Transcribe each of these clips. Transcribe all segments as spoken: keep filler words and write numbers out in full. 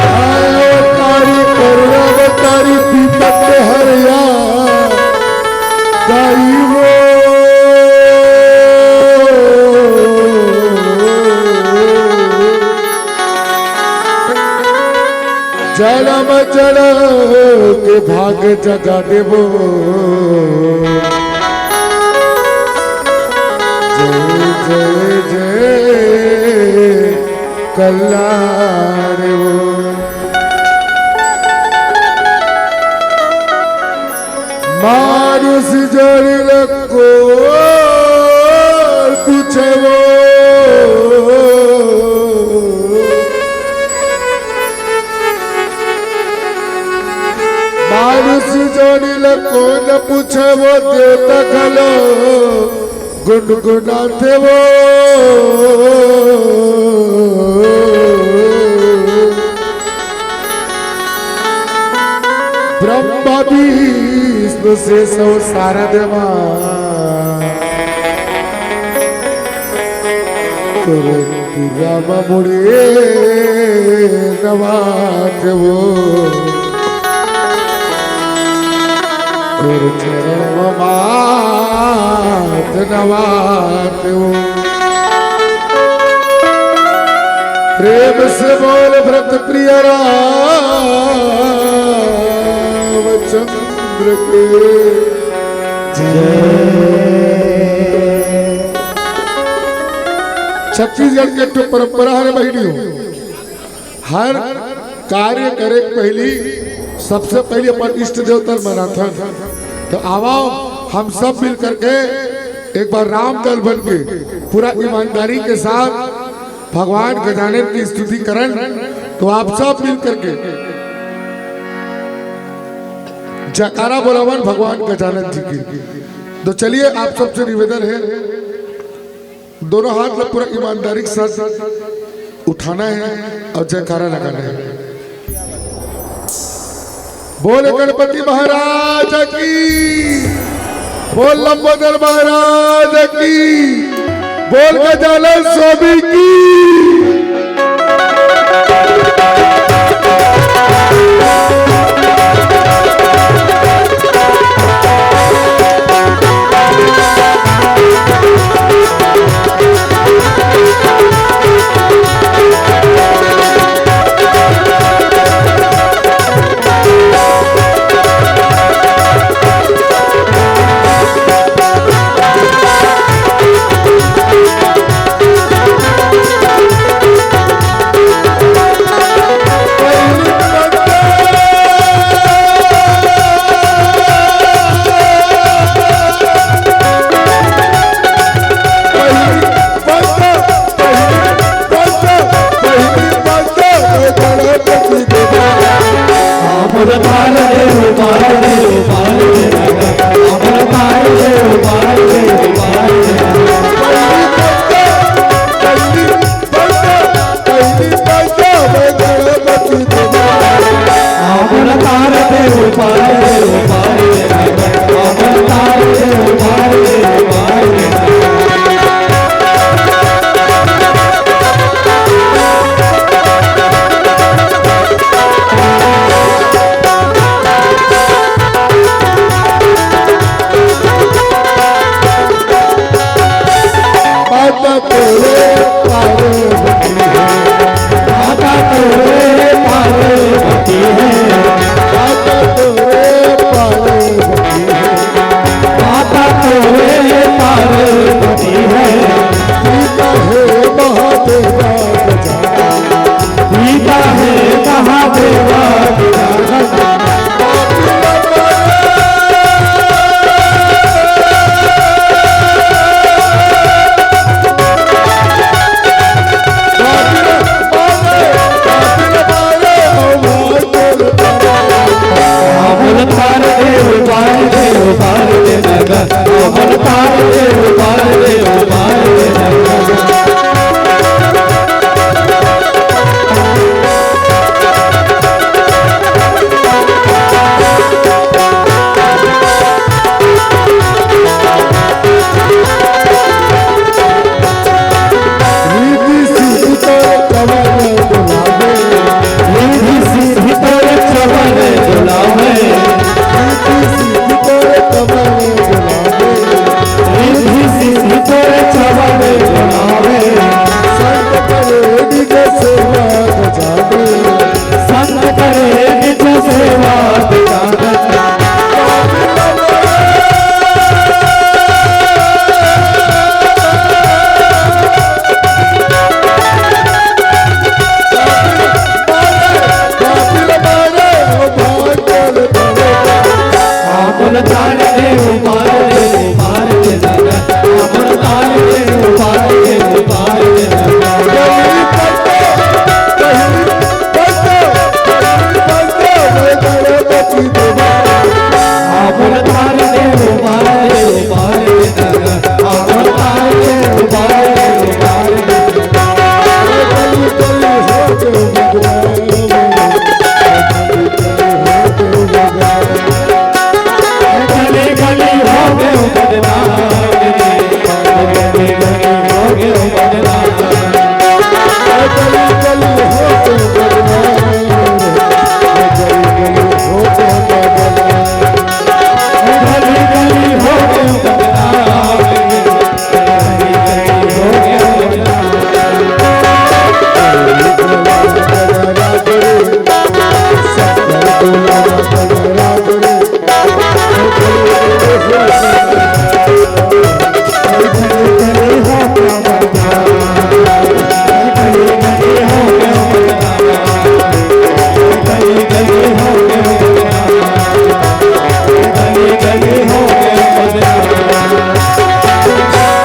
अवतारी करुणावतारी दीपक के हरिया गाई वो। जन्म जन्म के भाग जगा देबो। जय जय जय कल्याण वो। मानुष जन लको पूछे वो। मानुष जन लको न पूछे वो, देवता घलो गुनगुनाथे वो। ब्रह्मा विष्णु से सब सारदमा तुरंत राम मुड़े नवाथे वो। तोर चरण मात नवात हो। प्रेम से बोल व्रत प्रिय रामचंद्र के जय। छत्तीसगढ़ के एक ठो परंपरा हरे बहिनी हो, हर कार्य करे के पहिली सबसे पहिली अपन इष्ट देवता ल मनाथन। तो आवव, हम सब मिल करके एक बार राम दल बन के पूरा ईमानदारी के साथ भगवान गजानन की स्तुति करन। तो आप सब मिल करके जयकारा बोलावन भगवान गजानन जी की। तो चलिए, आप सबसे निवेदन है, दोनों हाथ ला पूरा ईमानदारी के साथ उठाना है और जयकारा लगाना है। बोल गणपति महाराज की, बोल लंबोदर महाराज की, बोल गजानन स्वामी की। माता तोरे पार्वती है, माता तोरे पार्वती है, माता तोरे पार्वती रिद्धि सिद्धि तोर चमन डोलावे। रिद्धि सिद्धि तोर चमन डोलावे। रिद्धि सिद्धि तोर चमन डोलावे। रिद्धि सिद्धि तोर चमन डोलावे। संत करे निज सेवा गजावे। संत करे निज सेवा गजावे।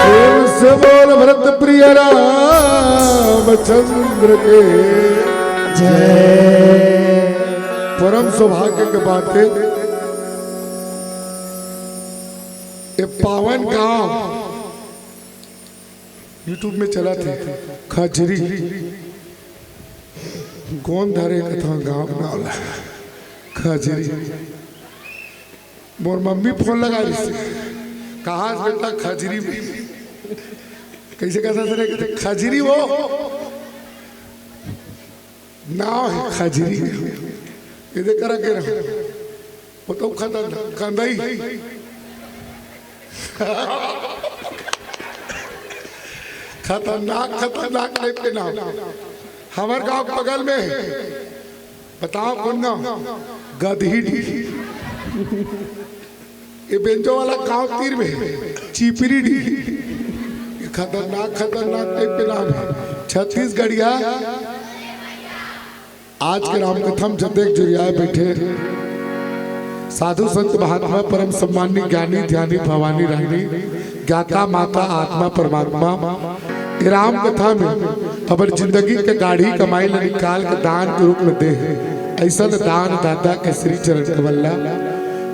प्रेम से बोल भरत प्रिय रामचंद्र के जय। परम सौभाग्य के बात हे, ये पावन गांव YouTube में चलत हे, खजरी। कोन धरे कथा गांव नाव ला? खजरी। मोर मम्मी फोन लगा रही, कहा बेटा खजरी में? कैसे कहता सर, कहते खजरी वो नाव हे खजरी। ये देख करा के रहो। वो तो खतरनाक, कंदई। खतरनाक, खतरनाक टाइप के नाम। हमारे गांव के बगल में हे। बताओ कौन गांव? गदही डीह। ये बेंजो वाला गांव तीर में हे, चिपरी डीह। ये खतरनाक, खतरनाक टाइप के नाम हे। छत्तीसगढ़िया। आज के रामकथा में जतेक जुरियाए बैठे साधु संत महात्मा, परम सम्मानी ज्ञानी ध्यानी भवानी रानी, ज्ञाता माता आत्मा परमात्मा, ए रामकथा में अपन जिंदगी के गाड़ी कमाई ल निकाल के दान के रूप में दे हे। अइसन दान दाता के श्री चरण कमल ला।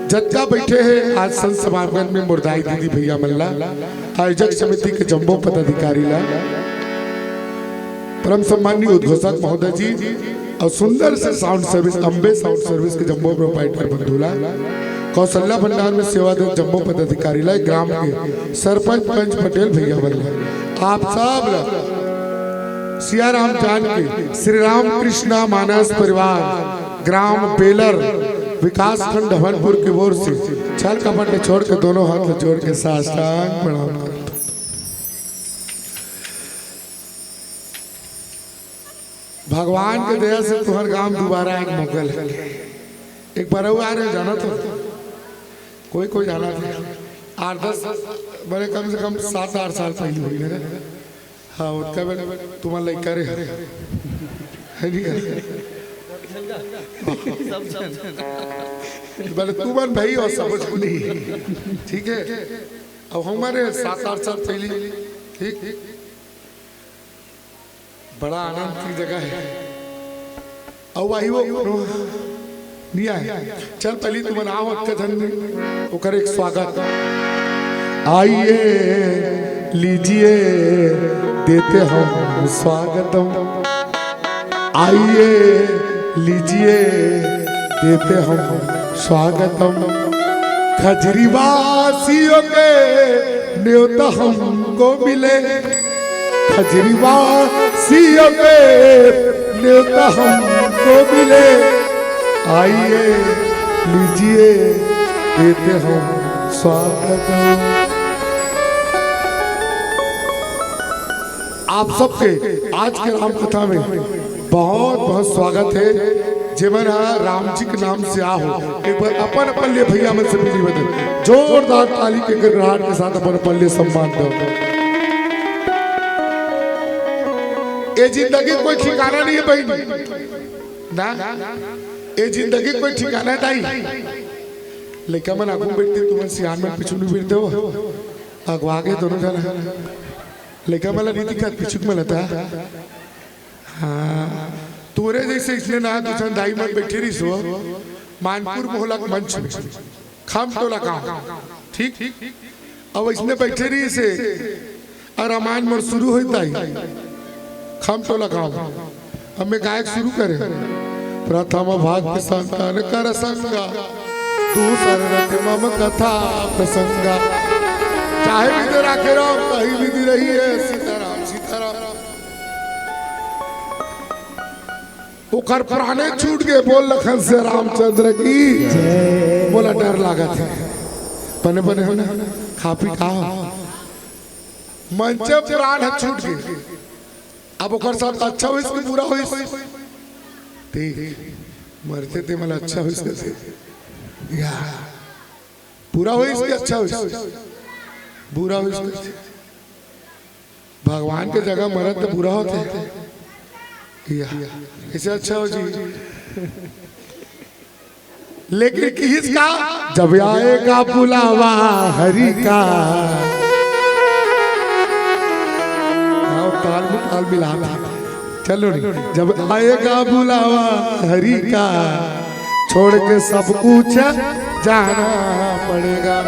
जतका बैठे हे आज संत समागम में मोर दाई दीदी भैया मन ला, आयोजक समिति के जम्मो पदाधिकारी ला, परम सम्माननीय उद्घोषक महोदय जी अउ सुंदर से sound service, Ambe sound service के जम्मो प्रोप्राइटर बंधु ला, कौशल्या भंडार में सेवा दे जम्मो पदाधिकारी ला, ग्राम के सरपंच पंच पटेल भैया मन ला, आप सब ला सिया राम जान के श्री राम कृष्णा मानस परिवार ग्राम बेलर विकास खंड हवनपुर की ओर से छल कपट छोड़ के दोनों हाथ जोड़ के साष्टांग प्रणाम करता हूं। भगवान के दया से तुहर गांव दुबारा एक मौका लगे। एक बार अउ आ रहे, जाना तो कोई कोई जाना था, आठ दस, बड़े कम से कम सात आठ साल पहले हुई ना। हाँ, ओतका बेर तुम्हार लइका रहे, है नहीं? बड़े तुमन भाई हो, समझ नहीं, ठीक है। अब हमारे सात आठ साल पहले, ठीक, बड़ा आनंद की जगह है। अउ आही वो कोनो नहीं आए। चल पहली तुमन आओ, अतका झन ओकर एक स्वागत। आइए, लीजिए, देते हम स्वागतम। आइए, लीजिए, देते हम स्वागतम। खजरी वासियों के न्योता हमको मिले, खजरी वासियों के न्योता हमको मिले। आइए, लीजिए, देते हम स्वागत। आप सबके आज के राम कथा में बहुत बहुत स्वागत है। जेमन ह राम जी के नाम से आ हो, एक बार अपन अपन ले भैया मन से मिली बदल जोरदार ताली के गड़गड़ाहट के साथ अपन अपन ले सम्मान दो। ए जिंदगी कोई ठिकाना नहीं है बहिनी ना, ए जिंदगी कोई ठिकाना नहीं। लइका मन आगू में बैठते, तुमन सियान मन पीछू नहीं बैठते हो, अगवा के दोनों जना। लइका मन ला नहीं दिखत, पीछू में लता। हाँ, तोरे जैसे इसने ना, तुझन दाई मन बैठे रही सो, मानपुर मोहला के मंच में, खम टोला गाँव, ठीक? अब इसने बैठे रही से, और रामायण मोर शुरू होता ही, खम टोला गाँव। अब मैं गायक शुरू करे। प्रथम भक्ति संतन कर संगा, दूसर रति मम कथा प्रसंगा। चाहे विधि राखे राम, कहीं विधि रही है सीताराम, सीताराम। ओकर प्राणे छूट गए, बोल लखन से रामचंद्र की। मोला डर लागत है, बने बने हो ना, खा पी का हो। मंचे प्राण ह छूट गए। अब ओकर साथ अच्छा होइस कि बुरा होइस? देख, मरते ते मला अच्छा होइस कथे। या, बुरा होइस कि अच्छा होइस? बुरा होइस कथे। भगवान के जगह मरत तो बुरा होथे। या, इसे अच्छा हो जी। लेकिन किहिस का, जब आएगा बुलावा हरि का। आओ, ताल में ताल मिला था। चलो रे, जब आएगा बुलावा हरि का, छोड़ के सब कुछ जाना पड़ेगा।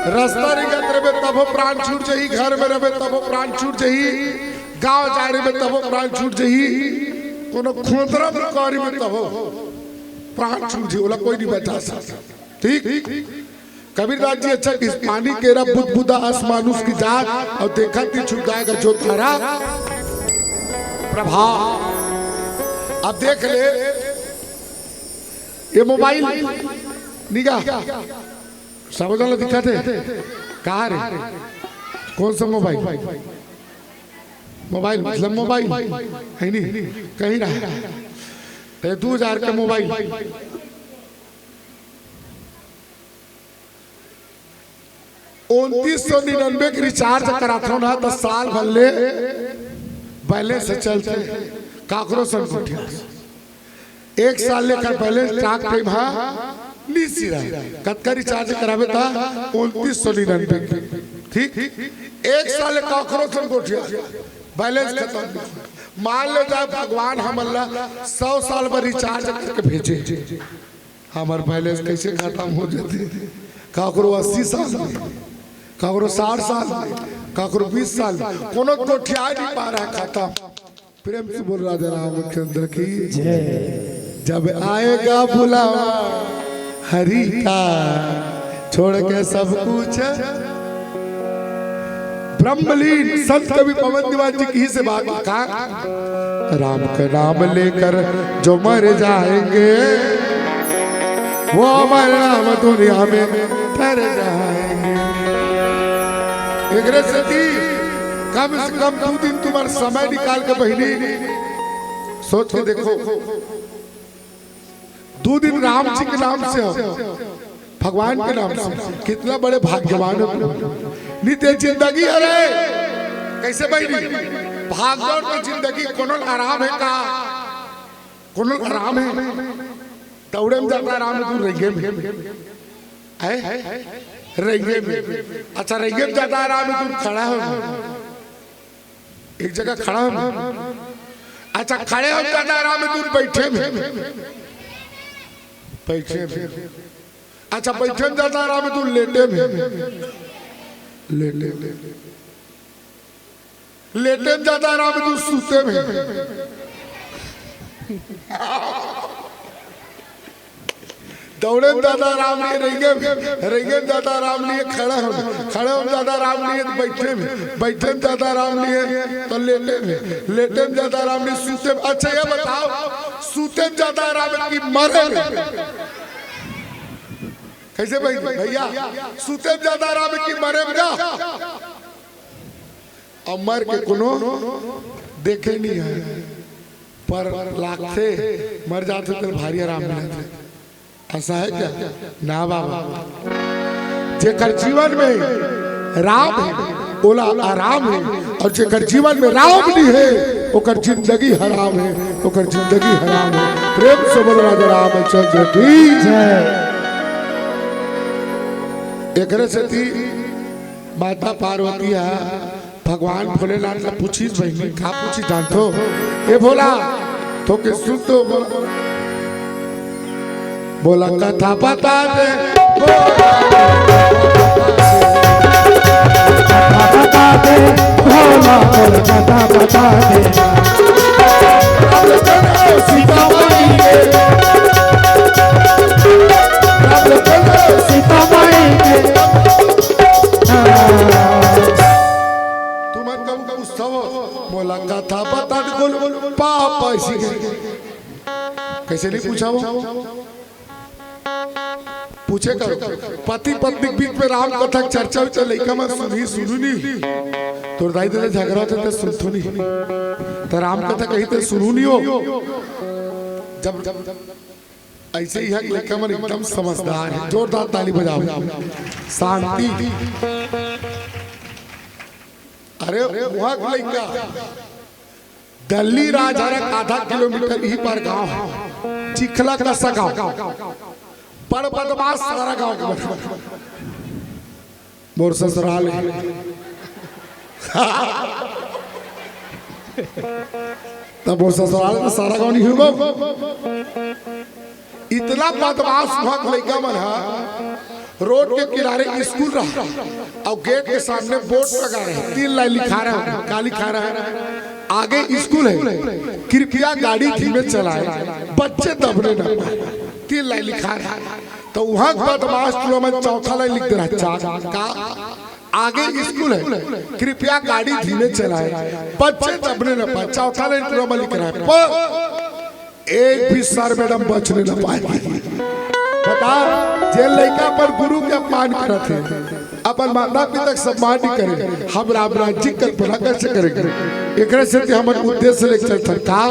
रास्ता रिंगत रहे तबो प्राण छूट जाही, घर में रहे तबो प्राण छूट जाही, गांव जा रहे तबो प्राण छूट जाही, कोनो खोदरा में कौरी में तबो प्राण छूट जाही, ओला कोई नहीं बचा सकता। ठीक? कबीरदास जी अच्छा किहिस, पानी केरा बुदबुदा अस मानुष की जात, अउ देखत ही छूट जाएगा जो थारा प्रभाव। अब देख ले, ये मोबाइल निगाह, सब झन ला दिखत हे। कहाँ रे? कौन सा मोबाइल? मोबाइल मतलब मोबाइल है नहीं, कहीं रहा है। ये दो हजार का मोबाइल, उनतीस सौ निन्यानवे के रिचार्ज कराथो ना, तो साल भर ले बैलेंस चलथे। काकरो संग गोठिया, एक साल ले कर बैलेंस टाक टाइम हा नी सिरा। कतका रिचार्ज कराबे ता? उनतीस सौ निन्यानवे। ठीक, एक साल ले काकरो संग गोठिया, बैलेंस खत्म। मान ले जाए भगवान हमन ला सौ साल बर रिचार्ज करके भेजे, हमर बैलेंस कैसे खत्म हो जाथे? काकरो अस्सी साल में, काकरो साठ साल में, काकरो बीस साल में, कोनो गोठिया नहीं पा रहा है, खत्म। प्रेम से बोल राजा रामचंद्र की जय। जब आएगा बुलावा हरि का, छोड़ के सब कुछ। ब्रह्मलीन संत कवि पवन दीवान जी की से बात का, राम का नाम लेकर जो मर जाएंगे, वो अमर नाम दुनिया में तर जाएंगे। एकरे सेती कम से कम दू दिन तुम्हार समय निकाल के बहिनी सोच के देखो, दू दिन राम जी के नाम से हो, भगवान के नाम से, कितना बड़े भाग्यवान हो तुम। नित्य जिंदगी, अरे कैसे बहिनी, भागदौड़ की जिंदगी, कोनो आराम है का? कोनो आराम है? दौड़े में ज्यादा आराम है तू रेंगे में, है रेंगे में। अच्छा, रेंगे में ज्यादा आराम है तू खड़ा हो, एक जगह खड़ा हो। अच्छा, खड़े हो ज्यादा आराम है तू बैठे में, बैठे में। अच्छा, बइठे म जादा आराम हे, तू लेटे म हे। लेटे म। लेटे म जादा आराम हे, तू सूते म हे। दौड़े म जादा आराम नइ हे, रेंगे म, रेंगे म जादा आराम नइ हे, खड़े हो, खड़े हो म जादा आराम नइ हे, बइठे म, बइठे म जादा आराम नइ हे, त लेटे म, लेटे म जादा आराम नइ हे, सूते म। अच्छा, ये बताओ, सूते म जादा आराम हे कि मरे म? कइसे भाई, भइया, सूते म जादा आराम हे कि मरे म गा? अउ मर के कोनो देखे नइ हे, पर लागथे, मर जाथे त भारी आराम मिलथे। अइसा हे का? ना बाबा। जेकर जीवन म राम हे, ओला आराम हे, अउ जेकर जीवन म राम नइ हे, ओकर जिंदगी हराम हे, ओकर जिंदगी हराम हे। प्रेम से बोलो राजा रामचंद्र की जय। एकरे सेती माता पार्वती ह भगवान भोलेनाथ ला पूछिस बहिनी, का पूछिस जानथो? ए भोला, तोके सुन तो बोला, बोला कथा बता दे, बोला कथा बता दे, भोला बोला कथा बता दे। अब चलो सीतामढ़ी के, अब चलो सीतामढ़ी के। तुमन कभू कभू सव मोला कथा बता दे, बोल, बोल, पापा इसी के। कइसे नइ पूछा वो? पूछे करो। पति पत्नी के बीच म राम कथा के चर्चा उर्चा लइका मन सुनही, सुनहू नहीं। तोर दाई ददा झगरा होथे त सुनथो नहीं। त राम कथा कही त सुनहू नहीं हो। जब अइसे ही हक लइका मन एकदम समझदार हे, जोरदार ताली बजाओ। शांति। अरे, उहाँ के लइका दल्ली राजहरा आधा किलोमीटर इही पार गांव हे, चिखला कसा गांव, बड़ बदमाश सारा गांव के बदमाश। मोर ससुराल हे। त मोर ससुराल म सारा गांव नहीं होगा। इतना बदमाश उहाँ के लइका मन ह, रोड के किनारे स्कूल रहा, अउ गेट के सामने बोर्ड लगा रहे, तीन लाइन लिखा रहा हे, का लिखा रहा हे? आगे स्कूल हे, कृपया गाड़ी धीमे चलाएं, बच्चे दबने न पाए। तीन लाइन लिखा रहा हे, त उहाँ के बदमाश टूरा मन चौथा लाइन लिख दे रहा हे, चार, का? आगे स्कूल हे, कृपया गाड़ी धीमे चलाएं, बच्चे दबने न पाए, चौथा लाइन टूरा मन लिख रहा हे, पर एक भी सर मैडम बचने न पाए। बता, जे लइका अपन गुरु के अपमान करत हे, अपन माता पिता के सम्मान नइ करे, हम राम राज्य की कल्पना कइसे करेंगे? एकरे सेती हमन उद्देश्य लेके चलथन का,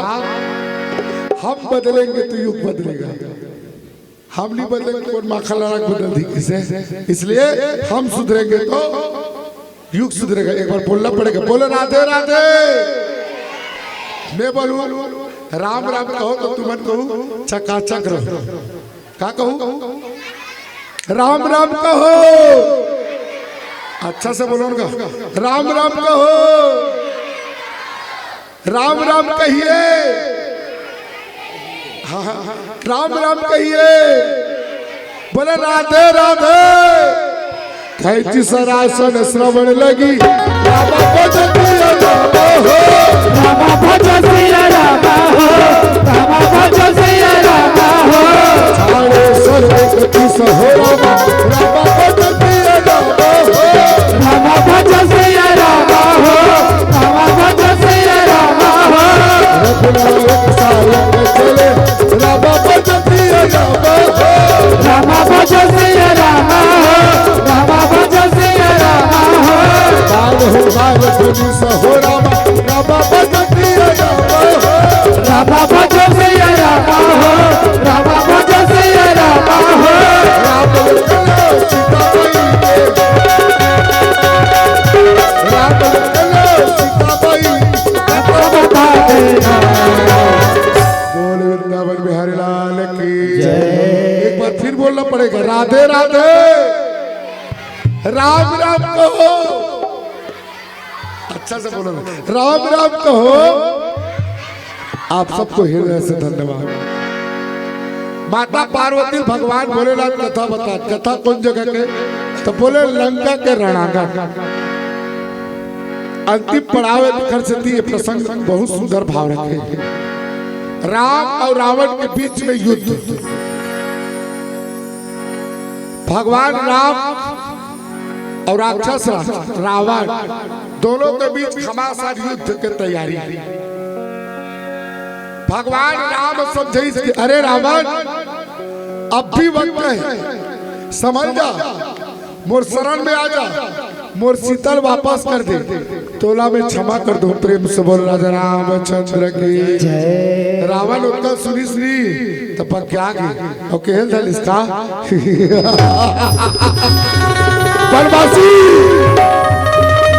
हम बदलेंगे तो युग बदलेगा। हम नहीं बदलेंगे, कोन माखन लाल के बदल दिही कइसे? इसलिए हम सुधरेंगे तो युग सुधरेगा। एक बार बोलना पड़ेगा, बोलो राधे राधे। मैं बोलूं राम राम कहो त तुमन कहू चकाचक रहो। का कहू? राम राम कहो। अच्छा से बोलो ना, राम राम कहो। राम राम कहिए। हाँ, हाँ, राम राम कहिए। बोले राधे राधे। खैची सरासन श्रवण लगी। रामा भज सिया रामा हो। रामा भज सिया रामा हो। रामा भज सिया रामा हो। छाड़े सर्व कपि सहो रामा। रामा भज सिया रामा हो। रामा भज सिया रामा हो। रामा भज सिया रामा हो। रघुनायक सायक चले, रामा भज सिया रामा हो। रामा भज सिया रामा हो। रामा भज सिया रामा हो। बाल हो बाल धुनि सहो रामा, रामा भज सिया रामा हो। रामा भज सिया रामा हो। रामा भज सिया रामा हो। राम लखन सीता माई के। राम लखन सीता माई। बता देना। बोल वृंदावन बिहारी लाल की जय। एक बार फिर बोलना पड़ेगा, राधे राधे। राम राम कहो। अच्छा से बोलो ना, राम राम कहो। आप सबको हृदय से धन्यवाद। माता पार्वती भगवान भोलेनाथ कथा बतात, कथा कोन जगह के? त बोले लंका के रणांगण। अंतिम पड़ाव हे, तेखर सेती ये प्रसंग बहुत सुंदर भाव रखे। राम अउ रावण के बीच में युद्ध। भगवान राम अउ राक्षस रावण दोनों के बीच घमासान युद्ध के तैयारी। भगवान राम समझाइस कि अरे रावण, अब भी वक्त हे, संभल जा, मोर शरण में आ जा, मोर सीता ल वापस कर दे, तोला मैं क्षमा कर दूं। प्रेम से बोल राजा रामचंद्र की जय। रावण ओतका सुनिस नी, त पकिया गे। अउ केहेल धलिस का? बनवासी,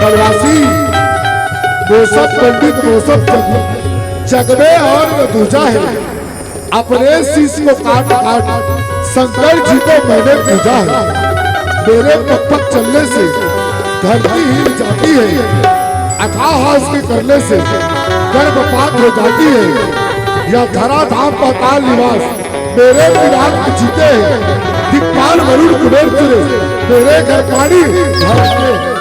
बनवासी, वो सब पंडित, वो सब जग, जग में और दूजा हे। अपने शीश को काट काट शंकर जी को मैंने पूजा है। मेरे पग पग चलने से धरती हिल जाती है, अथाह हास के करने से गर्भपात हो जाती है। यह धरा धाम पाताल निवास मेरे विराट जीते हैं। दिक्पाल वरुण कुबेर सुरेश मेरे घर पानी भरते हैं।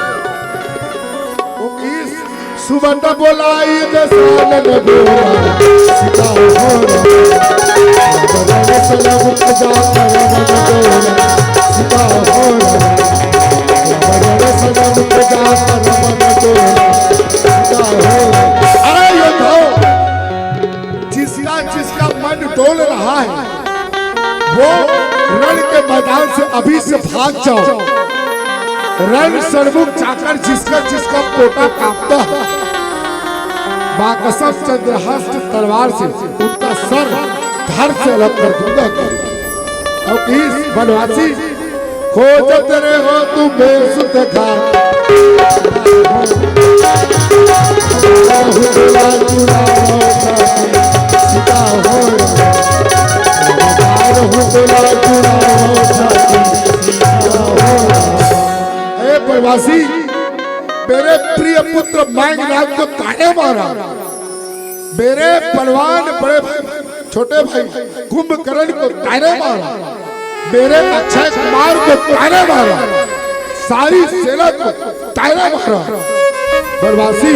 सुबह बोलाई दसान बोला सीता हो राम। रण सलम प्रजा करम बोला सीता हो राम। रण सलम प्रजा करम बोला सीता हो राम। अरे योद्धाओं, जिसका जिसका मन डोल रहा है, वो रण के मैदान से अभी से भाग जाओ। रण सन्मुख जाकर जिसका जिसका पोटा कांपता है, माँ कसम चंद्रहास की तलवार से उनका सर धड़ से अलग कर दूंगा। अब इस बनवासी खोजत रहो तुम बेसुध का। सीता हो। हे बनवासी, मेरे प्रिय पुत्र मैघनाद को ताने मारा, मेरे बलवान बड़े भाई, छोटे भाई कुंभकर्ण को ताने मारा, मेरे अक्षय कुमार को ताने मारा, सारी सेना को ताने मारा। बनवासी,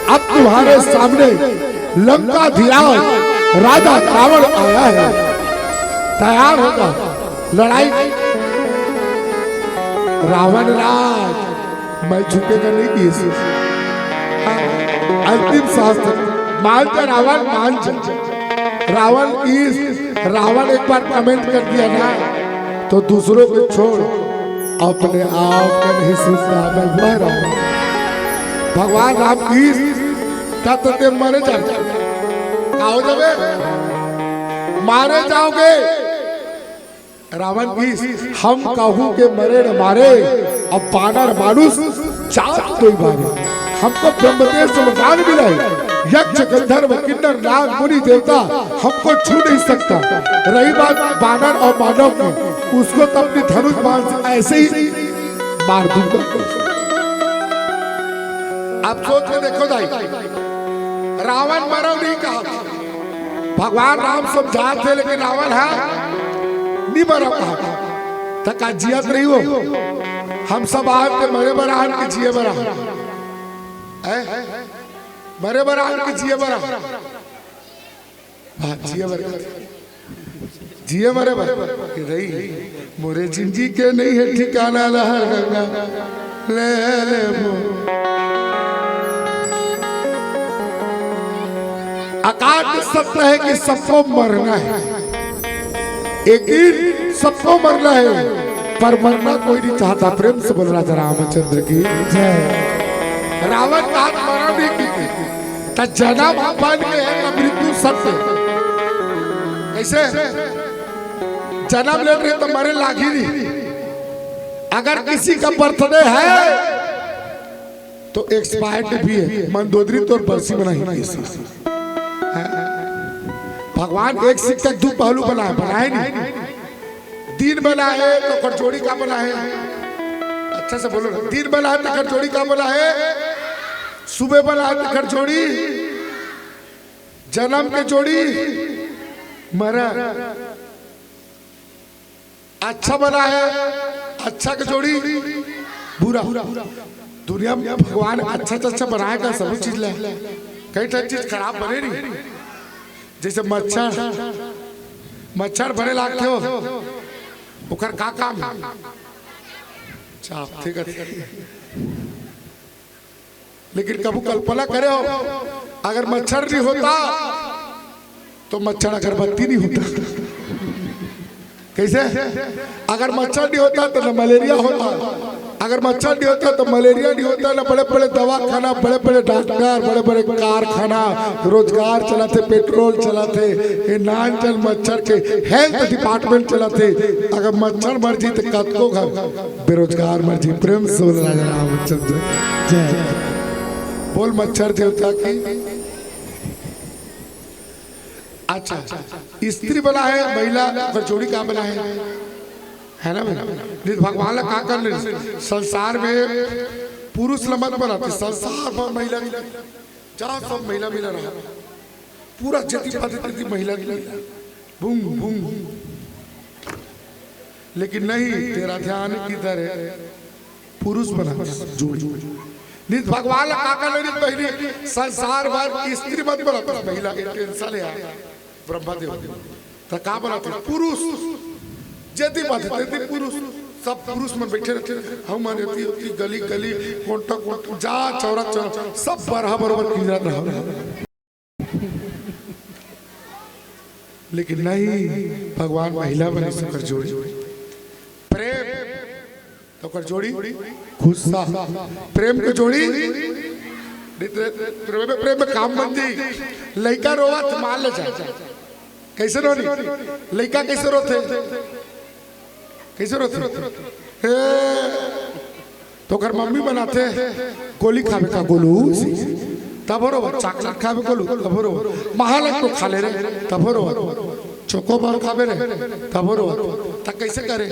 अब तुम्हारे सामने लंकाधिराज राजा रावण आया है, तैयार होगा लड़ाई। रावण राज, मैं झुकेगा नहीं किसी। अंतिम शास्त्र, मान जा रावण, मान जा। रावण की, रावण एक बार कमेंट कर दिया ना, तो दूसरों को छोड़, अपने आप का नहीं सुनता, मैं वह रावण। भगवान राम की तत्व ते मरे जाओगे, का हो जाओगे? मारे जाओगे। रावण की, हम कहूं के मरे न मारे, अब बानर मानुष जात कोई मारे। हमको ब्रह्मदेव से वरदान मिला है, यक्ष गंधर्व किन्नर नाग मुनि देवता हमको छू नहीं सकता। रही बात बानर और मानव की, उसको तो अपनी धनुष बाण से ऐसे ही मार दूंगा। आप सोच के देखो दाई, रावण मरो नहीं कहा, भगवान राम समझात हे, लेकिन रावण हा नी मरव कहा। त का जियत रही हो? हम सब आज के मरे बर आन के जिए बर आन। हैं? मरे बर आन के जिए बर आन। हाँ, जिए बर। जिए मरे बर। कि रही, मोरे जिंदगी के नहीं है ठिकाना लहर गंगा। ले ले वो। अकाट सत्य है कि सबको मरना है, एक दिन सबको मरना है, पर मरना कोई नहीं चाहता। प्रेम से बोल राजा रामचंद्र की जय। रावण का हाथ मरा नहीं की, त जन्म अपन के है, त मृत्यु सत्य। कैसे? जन्म ले रहे त मरे लागी नहीं। अगर किसी का बर्थडे है तो एक्सपायर्ड भी है, मंदोदरी तोर बरसी बनाही नहीं। भगवान एक सिक्का दू पहलू बनाए, बनाए नहीं। दिन बनाए तो कर जोड़ी का बनाए, अच्छा से बोलो ना, दिन बनाए तो कर जोड़ी का बनाए, सुबह बनाए तो कर जोड़ी, जन्म के जोड़ी, मरा अच्छा बना है, अच्छा के जोड़ी बुरा। दुनिया में भगवान अच्छा से अच्छा बनाए का सब चीज ले, कई ठन चीज खराब बने नहीं। जैसे मच्छर, मच्छर बने लागथे हो, ओकर का काम? चाप, ठीक है, ठीक है। लेकिन कभू कल्पना करे हो, अगर मच्छर नहीं होता तो मच्छर अगरबत्ती नहीं होता। कैसे? अगर मच्छर नहीं होता तो न मलेरिया होता, अगर मच्छर नहीं होता तो मलेरिया नहीं होता, न बड़े बड़े दवाखाना, बड़े बड़े डॉक्टर, बड़े बड़े कारखाना, रोजगार चलाथे, पेट्रोल चलाथे, ये नान चल मच्छर के हेल्थ डिपार्टमेंट चलाथे। अगर मच्छर मर जी तो कतको घर बेरोजगार मर जी। प्रेम से बोल राजा रामचंद्र जय। बोल मच्छर देवता की। अच्छा, स्त्री बना है, महिला ओकर जोड़ी का बना है, है ना भाई? नहीं तो भगवान ला का कर ले? संसार में पुरुष ला मत बनाते, संसार में महिला, जहाँ सब महिला मिला रहा, पूरा जति पाते तेती महिला की, बूम बूम। लेकिन नहीं, तेरा ध्यान किधर है? पुरुष बना जोड़ी। नित भगवान ला का कर ले, नित बहिनी, संसार भर स्त्री मत बना, बस महिला के टेंशन है यार। ब्रह्मा देव त का बना थे? पुरुष। जति बात तेती पुरुष, सब पुरुष मन बैठे रहते। हम मन एती ओती गली गली, कोंटा कोंटा, जा चौरा चौरा, सब बरहा बरोबर किंजरत रहा। लेकिन नहीं, भगवान महिला बने से ओकर जोड़ी प्रेम, तो ओकर जोड़ी गुस्सा। प्रेम के जोड़ी, प्रेम, प्रेम में काम बन जाई। लइका रोवत, मान ले जा, कैसे रोनी? लइका कैसे रोथे? कैसे रोथे? हे, तो ओकर मम्मी बनाथे, गोली खाबे का गोलू, तब रोवत, चॉकलेट खाबे गोलू, तब रोवत, महालक्ष्मी खा ले रे, तब रोवत, चोकोबार खाबे रे, तब रोवत। त कैसे करे?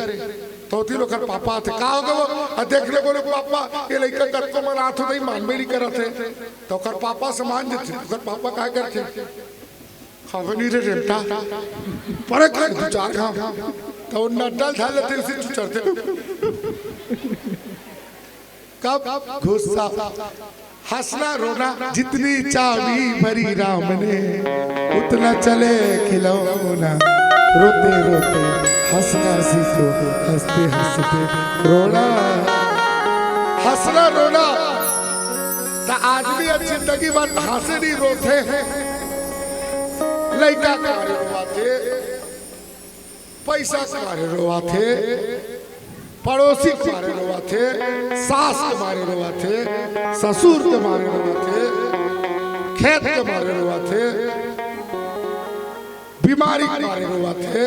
तो ओती ओकर पापा आथे, का हो गए वो? आ देख ले, बोले, "पापा, ये लइका कतको मन आथो नहीं, मानबे नहीं करत हे।" तो ओकर पापा से मान जथे, ओकर पापा का करथे? खावे नहीं रे रेमटा, परे खा दू चार घाव। तो नड्डा धर लेथे, उसे चुचरथे। कब? गुस्सा। हंसना रोना जितनी चाबी भरी राम ने, उतना चले खिलौना। रोते रोते हंसना सीखो, हंसते हंसते रोना। हंसना रोना त आदमी ह जिंदगी भर हंसे नहीं, रोथे। लइका के मारे रोवाथे, पैसा के मारे रोवाथे, पड़ोसी के मारे रोवाथे, सास के मारे रोवाथे, ससुर के मारे रोवाथे, खेत के मारे रोवाथे, बीमारी के मारे रोवाथे।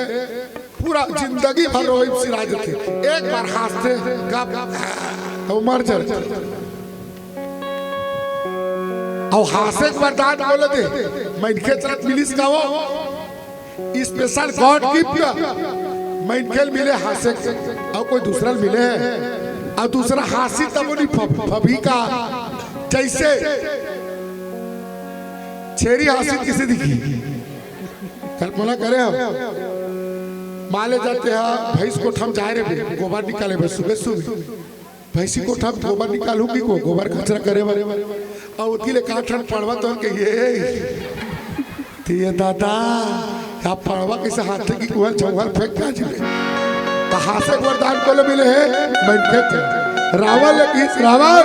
पूरा जिंदगी भर रोई सिरा जथे। एक बार हंसथे, गप, तो मर जाथे। अउ हांसे के वरदान बोले दे, मनखे चलत मिलिस का वो? स्पेशल गॉड गिफ्ट मनखे ल मिले हांसे के, अउ कोई दूसरा ल मिले हे? अउ दूसरा हांसी तब नहीं फब-, फबही का? जैसे छेरी हांसी किसे दिखी? कल्पना करे हम, मान ले जाथे हा, भैंस कोठा म जाए रे बे, गोबर निकाले बे, सुबह सुबह। भैंसी कोठा म गोबर निकालहूं कि को, गोबर कचरा करे बर। अउ ओती ले का ठन पड़वा तोर के ये, त ये दादा, या पड़वा कैसे हाथे कि कुहल झौहल फेंक के आ जी। त हांसे के वरदान कोला मिले हे, मनखे ल। रावण ल कहिस, "रावण,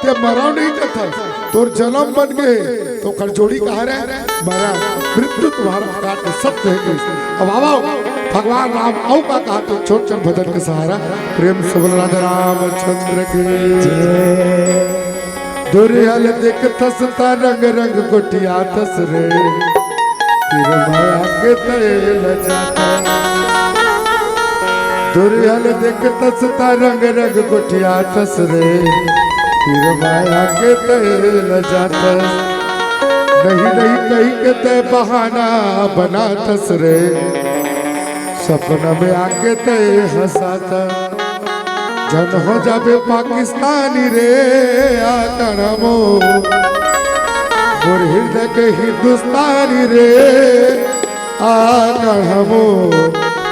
ते मरव नहीं कथस, तोर जनम बन गे हे।" त ओकर जोड़ी कहा रे, मरा, मृत्यु तुम्हारा काट सत्य है कहिस। अब आवव, भगवान राम अउ का कहा तो छोट चंद भजन के सहारा। प्रेम से बोल राजा रामचंद्र की जय। दुरिहल देखथस त रंग रंग गोठियाथस रे, फिर माया के तैल जाता। दुरिहल देखथस त रंग रंग गोठियाथस रे, फिर माया के तैल जाता। नहीं नहीं कही के तय बहाना बनाथस रे, सपना में आके तय हंसाता। जन हो जाबे पाकिस्तानी रे, आ कणमो मोर हृदय के हिंदुस्तानी रे, आ कणमो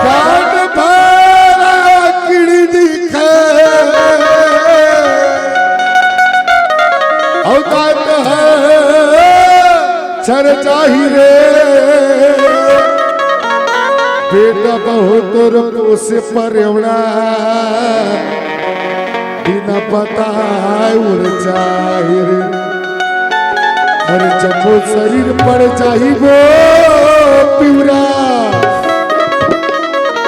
कान भर किड़ी दिखे, औकात है चर जाही रे। बेटा बहुत तोर पोसे परेवड़ा, बिना बताए उड़ जाही रे। अरे जम्मो शरीर पड़ जाही वो पिवरा,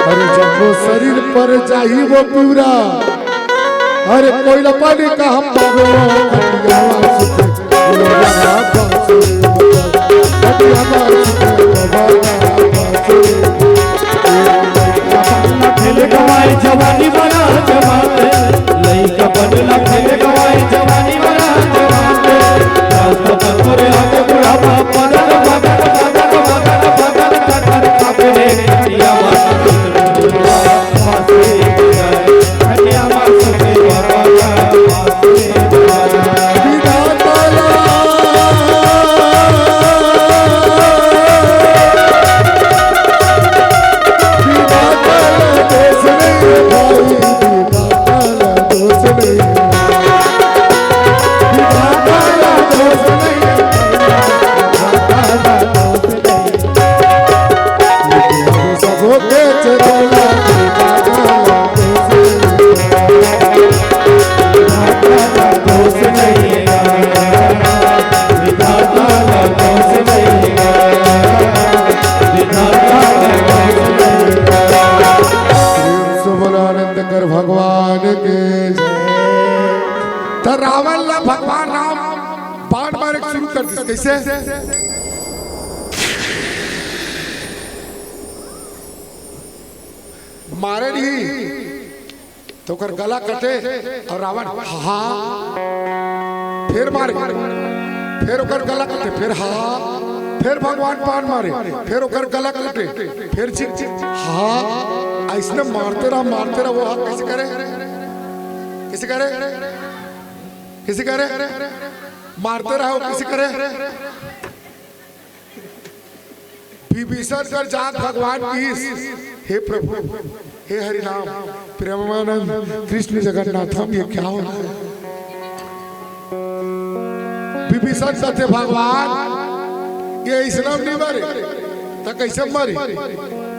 अरे जम्मो शरीर पड़ जाही वो पिवरा। अरे कोई लपा नहीं का हम बाबो, खटिया सुते, खटिया सुते, बाबा। खेल गवाए जवानी बड़ा जवान, लइका बनला खेल गवाए जवानी बड़ा जवान। रास्ता पर तोरे आके बुढ़ापा, पगल, पगल, पगल, पगल, पगल, पगल, पगल, पगल, पगल, पगल, पगल, प्रेम से बोलो आनंद कर भगवान के जय। त रावण ला भगवान राम बाण मारे शुरू कर दिस। कैसे? मारे नहीं तो ओकर गला कटे अउ रावण हा, फिर मारे, फिर ओकर गला कटे, फिर हा, फिर भगवान पान मारे, फिर ओकर गला कटे, फिर चिक चिक हा। अइसने मारते रहा, मारते रहा। वो हा कइसे करे, कइसे करे, कइसे करे, मारते रहा, वो कइसे करे। विभीषण कर जात भगवान किहिस, हे प्रभु, हे हरिनाम, प्रेमानंद कृष्ण जगन्नाथम, ये क्या हो रहा है? विभीषण कथे, भगवान, ये अइसने नहीं मरे, त कइसे मरी?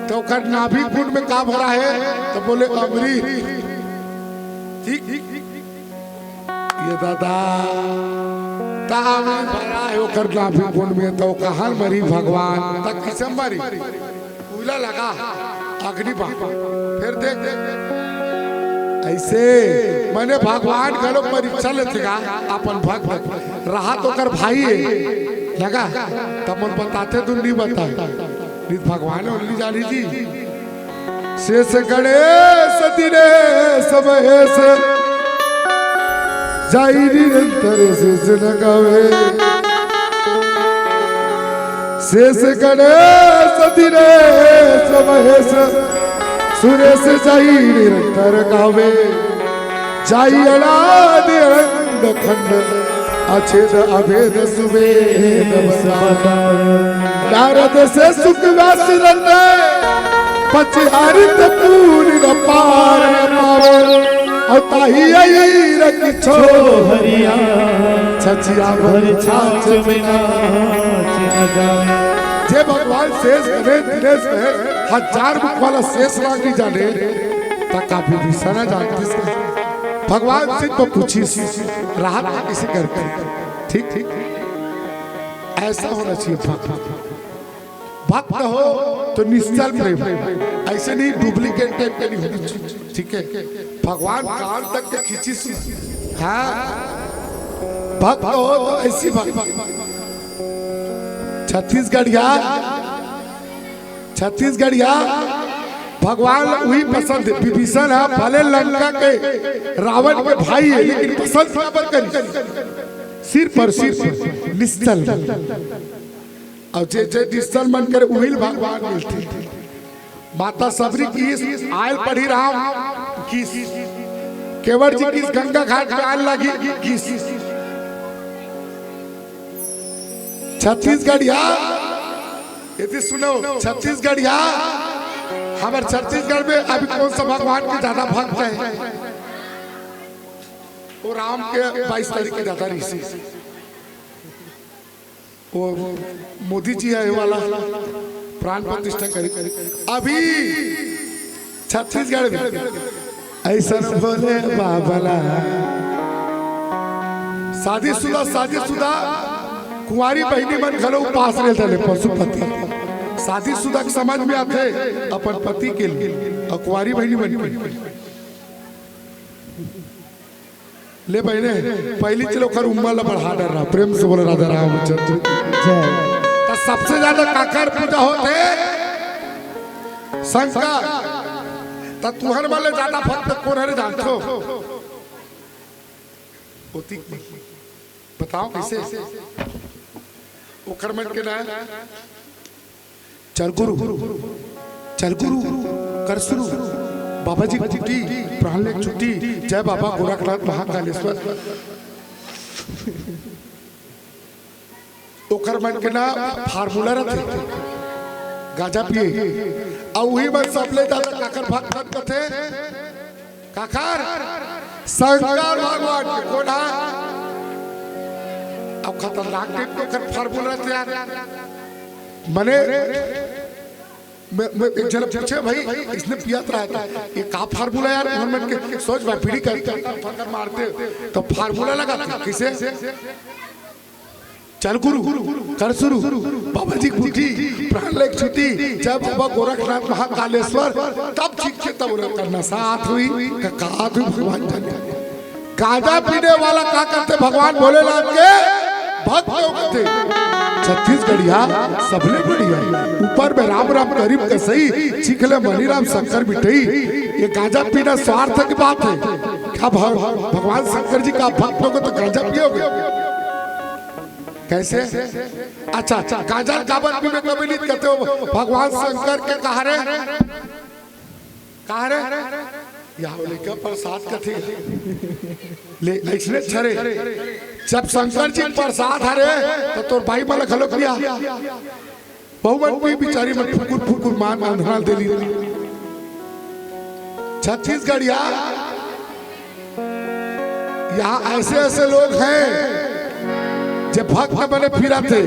त ओकर नाभि कुंड में का भरा हे? त बोले, अमृत। ठीक, ये दादा, त अमृत भरा हे ओकर नाभि कुंड में, त कहाँ मरी भगवान? त कइसे मरी? कोयला लगा, अग्नि बा, फिर देख, देख। अइसे, मने भगवान घलो परीक्षा लेथे का, अपन भक्त रहा त ओकर भाई हे, लगा, त मन बताथे, तू नहीं बताय। नहीं त भगवान only जानी जी। शेष गणेश दिनेश महेश, जाई निरंतर शीश नवावे। शेष गणेश दिनेश महेश, सुरेश जाई निरंतर गावे। जाई अनादि अनंत खंड, अछेद अभेद सुवेद बतावे। नारद से सुख व्यास रंग, पचि हरित पूरी न पार पावे। अउ ताही अई रखि छोहरिया, छछिया भर छाछ में नाच न जाए। जे भगवान शेष गणेश दिनेश महेश हजार मुख वाला शेष नाग नहीं जाने, त का विभीषण जानतिस का? भगवान से तो पूछिस, रहा त कइसे करके? ठीक, ठीक। अइसा होना चाहिए भक्त। भक्त हो तो निश्चल प्रेम, अइसे नहीं duplicate टाइप के नहीं होना चाहिए। ठीक है, भगवान कान तक के खींचिस। हाँ, भक्त हो तो अइसी भक्त। छत्तीसगढ़िया, छत्तीसगढ़िया भगवान ल उही पसंद हे। विभीषण ह भले लंका के रावण के भाई हे, लेकिन पसंद काबर करी? सिर पर, सिर पर निश्चल। अउ जे, जे निश्चल मन करे, उही ल भगवान मिलथे। माता सबरी किहिस, आयल पढ़ी राम किहिस, केवट जी किहिस, गंगा घाट में आयल लागी किहिस। छत्तीसगढ़िया, यदि सुनो, छत्तीसगढ़िया, हमर छत्तीसगढ़ में अभी कौन सा भगवान के ज्यादा भक्त हे? वो राम के बाईस तारीख के ज्यादा रहिस। वो मोदी जी आए वाला प्राण प्रतिष्ठा करे। अभी छत्तीसगढ़ में अइसन भोले बाबा ला शादीशुदा, शादीशुदा कुंवारी बहिनी मन घलो उपास रह जाले पशुपति। शादीशुदा के समझ में आथे अपन पति के लिए, अउ कुंवारी बहिनी मन के लिए। ले बहिने, पहिली चलो ओकर उम्र ला बढ़ा डर रहा। प्रेम से बोले राधा रामचंद्र की। जय। त सबसे ज्यादा काकर पूजा होथे? शंकर। त तुहर मन ले ज्यादा भक्त कोन हरे जानथो? ओतिक। बताओ कइसे? ओकर मन के ना चल गुरु, चल गुरु, कर शुरू। बाबा जी छुट्टी, प्राण लेके छुट्टी। जय बाबा गोरखनाथ महाकालेश्वर। ओकर मन के ना formula रथे, गांजा पिए। अउ उही मन सबले ज्यादा काकर भक्त कथे, काकर? शंकर भगवान के। कोन हा? अब खतरनाक टाइप के ओकर formula रथे यार। मने, मैं, मैं एक झन पूछे, भाई, इसने पियत रहा था, ये का formula यार? मन मन के सोच भाई, बीड़ी का फकर मारते तो formula लगा था, कइसे? चल गुरु, कर शुरू, बाबा जी छुट्टी, प्राण लेके छुट्टी, जय बाबा गोरखनाथ महाकालेश्वर, तब ठीक के तब ओला करना साथ हुई, का, का हुई भगवान जाने। गांजा पीने वाला का करथे भगवान भोलेनाथ के भक्त होथे। छत्तीसगढ़िया सबले बढ़िया। ऊपर में राम राम करीम कसई, चिखले मनी राम शंकर मिठई। ये गांजा पीना स्वार्थ की बात है क्या? भग-, भगवान शंकर जी का भक्त होगे तो गांजा पियोगे कैसे? अच्छा, गांजा काबर पीबे कभी नहीं कहते हो, भगवान शंकर के कहा रे, कहा रे, यहाँ बोले क्या प्रसाद कथे? ले, इसने छरे, जब शंकर जी प्रसाद हरे, तो तोर भाई मला घलो किया। बहुमन भी बिचारी मन फुकुर फुकुर मान अंधरा दे ली। छत्तीसगढ़िया, यहाँ ऐसे ऐसे लोग हैं जे भक्त बने फिरत हे,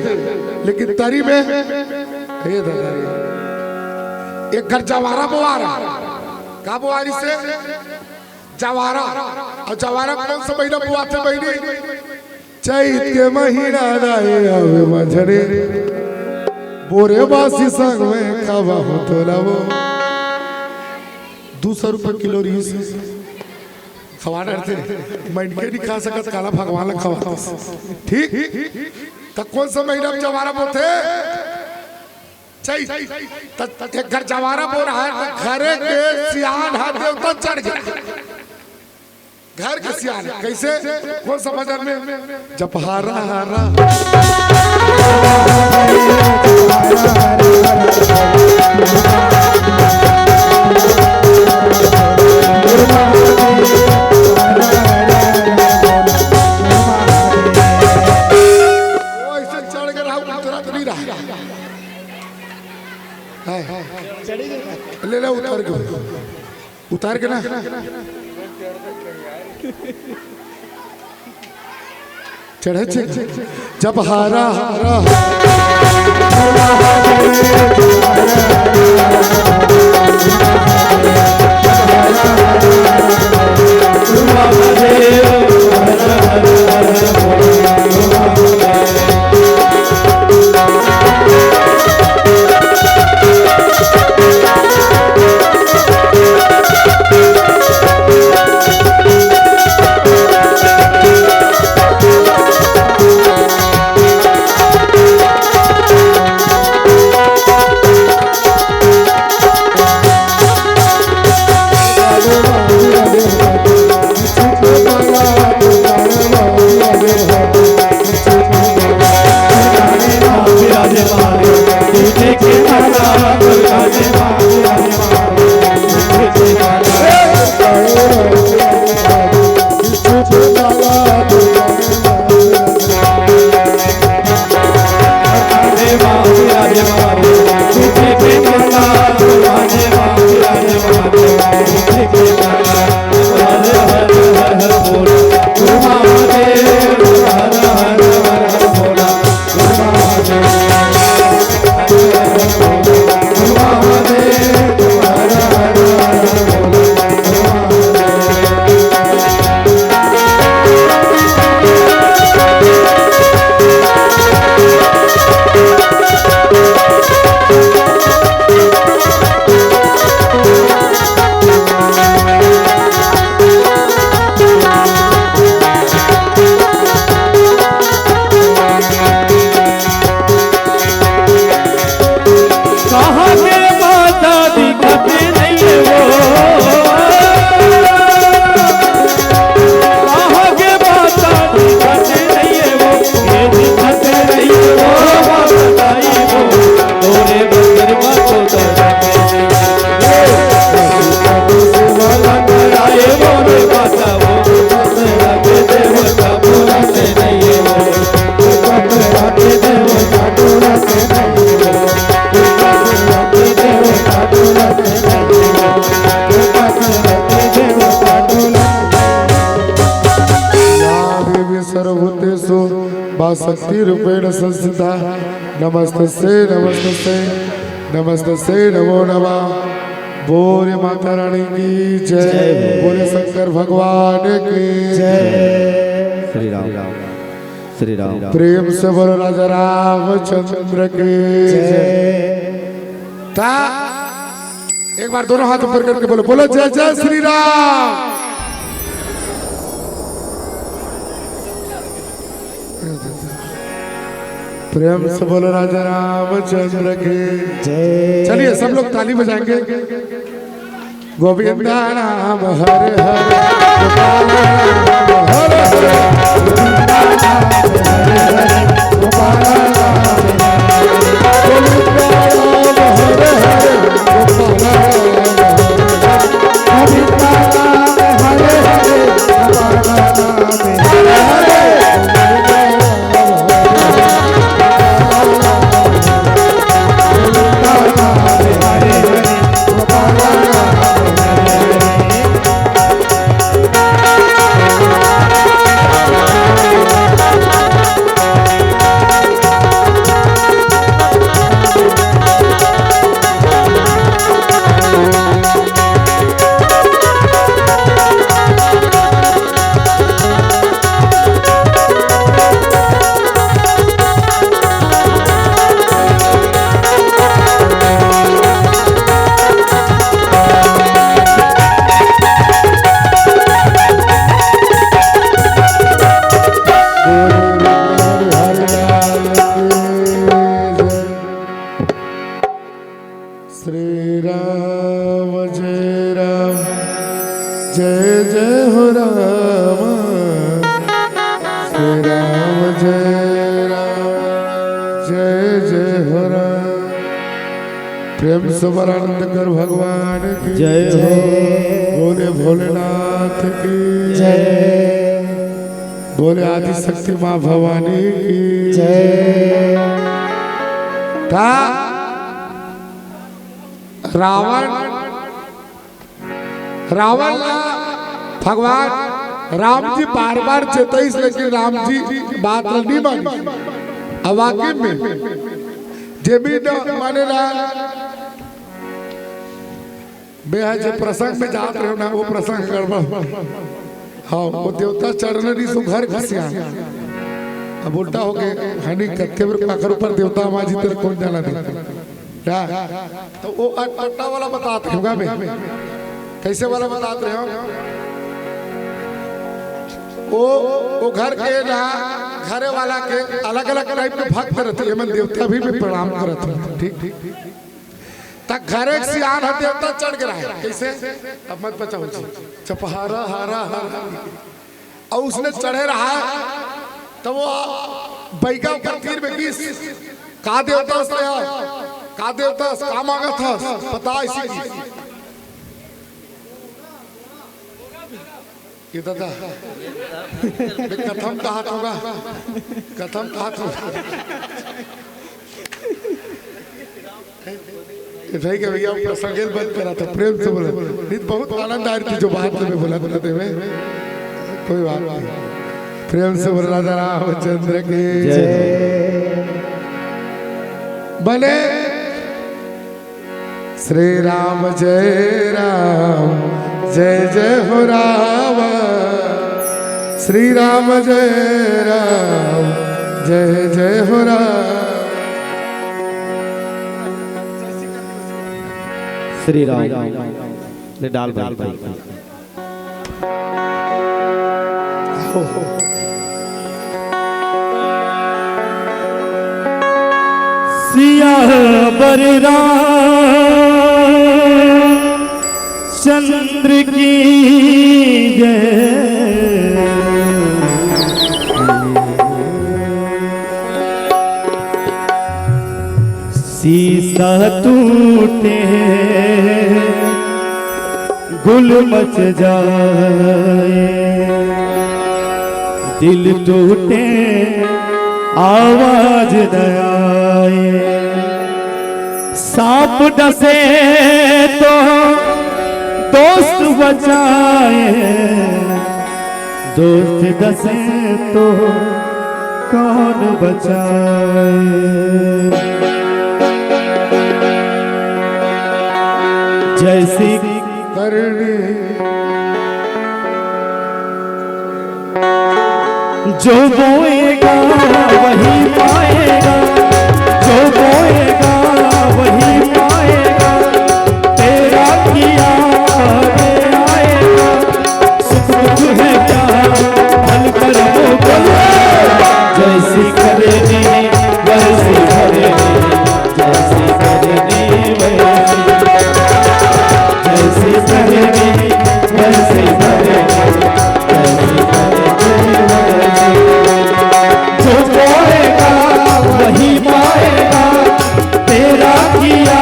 लेकिन तरी में, हे दादा रे, एक घर जवारा बोआरा, का बोआरी से? जवारा। और जवारा कौन सा महीना बोआथे बहिनी? चैत के महीना राहे आवे मझरे, बोरे बासी संग में खावा हो तोला वो। दू सौ रुपये किलो रहीस, खवा डरते, मैं इनके नहीं खा सकत, काला भगवान ला खवा। ठीक, त कौन सा महीना में जवारा बोथे? चैत। त, त एक घर जवारा बो रहा है, त घरे के सियान हा देवता चढ़ गया। घर के सियान कैसे? कौन सा भजन में? जब हारा हारा वो ऐसे चढ़ के रहा, उतरा तो नहीं रहा। हाय। ले ले उतार के, उतार के ना। चढ़े छे जब हारा हारा। या देवी सर्वभूतेषु मा शक्ति रूपेण संस्थिता। नमस्तस्यै, नमस्तस्यै, नमस्तस्यै नमो नमः। बोले माता रानी की जय। जय। बोले शंकर भगवान की जय। श्री राम, श्री राम। प्रेम से बोलो राजा रामचंद्र की जय। ता एक बार दोनों हाथ ऊपर करके बोलो, बोलो जय जय श्री राम। प्रेम से बोलो राजा रामचंद्र की जय। चलिए, सब लोग ताली बजाएंगे। गोविंदा नाम हरे हरे, गोपाल नाम हरे हरे, गोविंदा नाम हरे हरे, गोपाल नाम हरे हरे, गोविंदा नाम हरे हरे, गोपाल नाम हरे हरे, गोविंदा नाम हरे हरे, गोपाल नाम हरे हरे। श्री राम जय राम, जय जय हो राम। श्री राम जय राम, जय जय हो राम। प्रेम से बोल आनंद कर भगवान की जय हो। बोले भोलेनाथ की जय। बोले आदिशक्ति माँ भवानी की जय। ता रावण, रावण ला भगवान राम जी बार बार चेतइस, लेकिन राम जी बात ला नहीं मानिस। अब वाकई में जे भी न माने ना, मैं आज जे प्रसंग में जात रहे ना, वो प्रसंग गड़बड़। हाँ, वो देवता चढ़ने नहीं सो घर खसिया। अब उल्टा हो गए, हनी कत्ते बेर काकर ऊपर देवता माँ जी तेरे कौन जाना दे। ना, तो वो अटपटा वाला बतात रहे होगा बे। कैसे वाला बतात रहे हो? वो, वो घर के ना, घरे वाला के अलग-अलग टाइप के भक्त रहते, ये मन देवता भी, भी प्रणाम करत रहते, ठीक, ठीक। त घरे के सियान ह देवता चढ़ गे रहे। कैसे? अब मत बचाओ जी। चपहारा, हारा, हारा। अउ उसने चढ़े रहा, त वो बइगा ओकर तीर में गिस। का देवता हस तें? का देवता हस? का मांगत हस? बता इसी की। ये दादा, मैं कथम कहात होगा, कथम कहात होगा। ये ठीक है भैया, प्रसंग बंद करा था, प्रेम से बोला। नहीं तो बहुत आनंद आ रही थी जो बात में बोला था, देवे। कोई बात नहीं। प्रेम से बोल राजा रामचंद्र की जय। बने श्री राम जय राम, जय जय हो राम। श्री राम जय राम, जय जय हो राम। श्री राम ने डाल भाई। सियावर रामचंद्र की जय। सीसा टूटे, गुल मच जाए, दिल टूटे, आवाज न आए। सांप डसे तो दोस्त बचाए, दोस्त डसे तो कौन बचाए। जैसी करनी जो बोएगा वही पाएगा, जो बोएगा वही पाएगा। तेरा किया आगे आएगा, सुख दुख है क्या भल कर्मों को। जैसी करनी वैसी जो पाएगा वही पाएगा, तेरा किया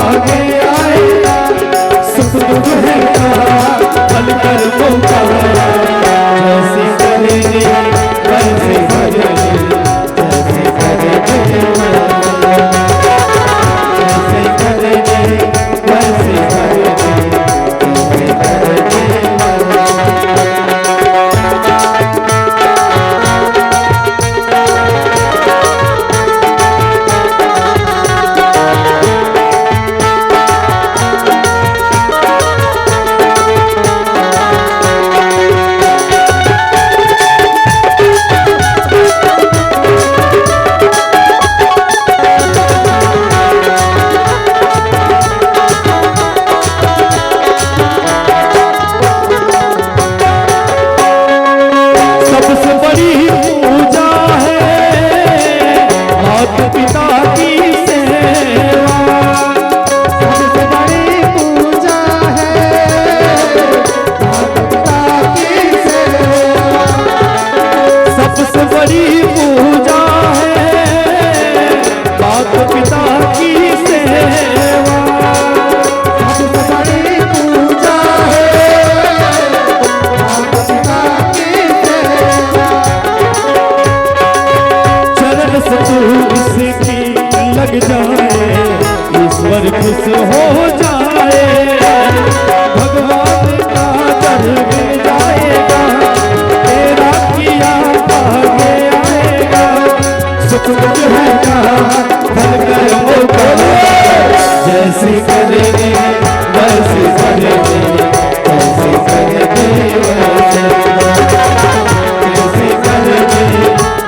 आगे आएगा। सुख दुख है कहा, फल कर्मों का, जैसे करेंगे वैसे भरेंगे। सबसे बड़ी पूजा है माता पिता की सेवा। सबसे बड़ी पूजा है माता पिता की सेवा। सबसे बड़ी पूजा है माता पिता की सेवा। सबसे बड़ी पूजा है माता पिता की सेवा। चरण से तू इसकी लग जाए, ईश्वर खुश हो जाए। भगवान का दर मिल जाएगा, तेरा किया आगे आएगा। सुख दुख है कहा, फल कर्मों का, जैसे करेंगे वैसे भरेंगे, जैसे करेंगे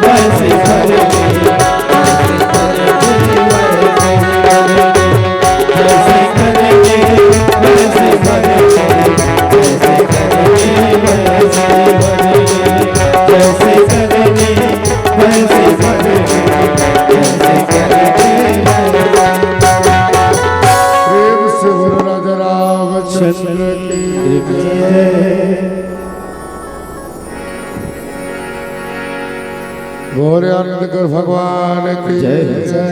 वैसे भरेंगे, जैसे करेंगे वैसे भरेंगे। प्रेम से बोलो राजा रामचंद्र की जय। बोले आनंद कर भगवान की जय। जय।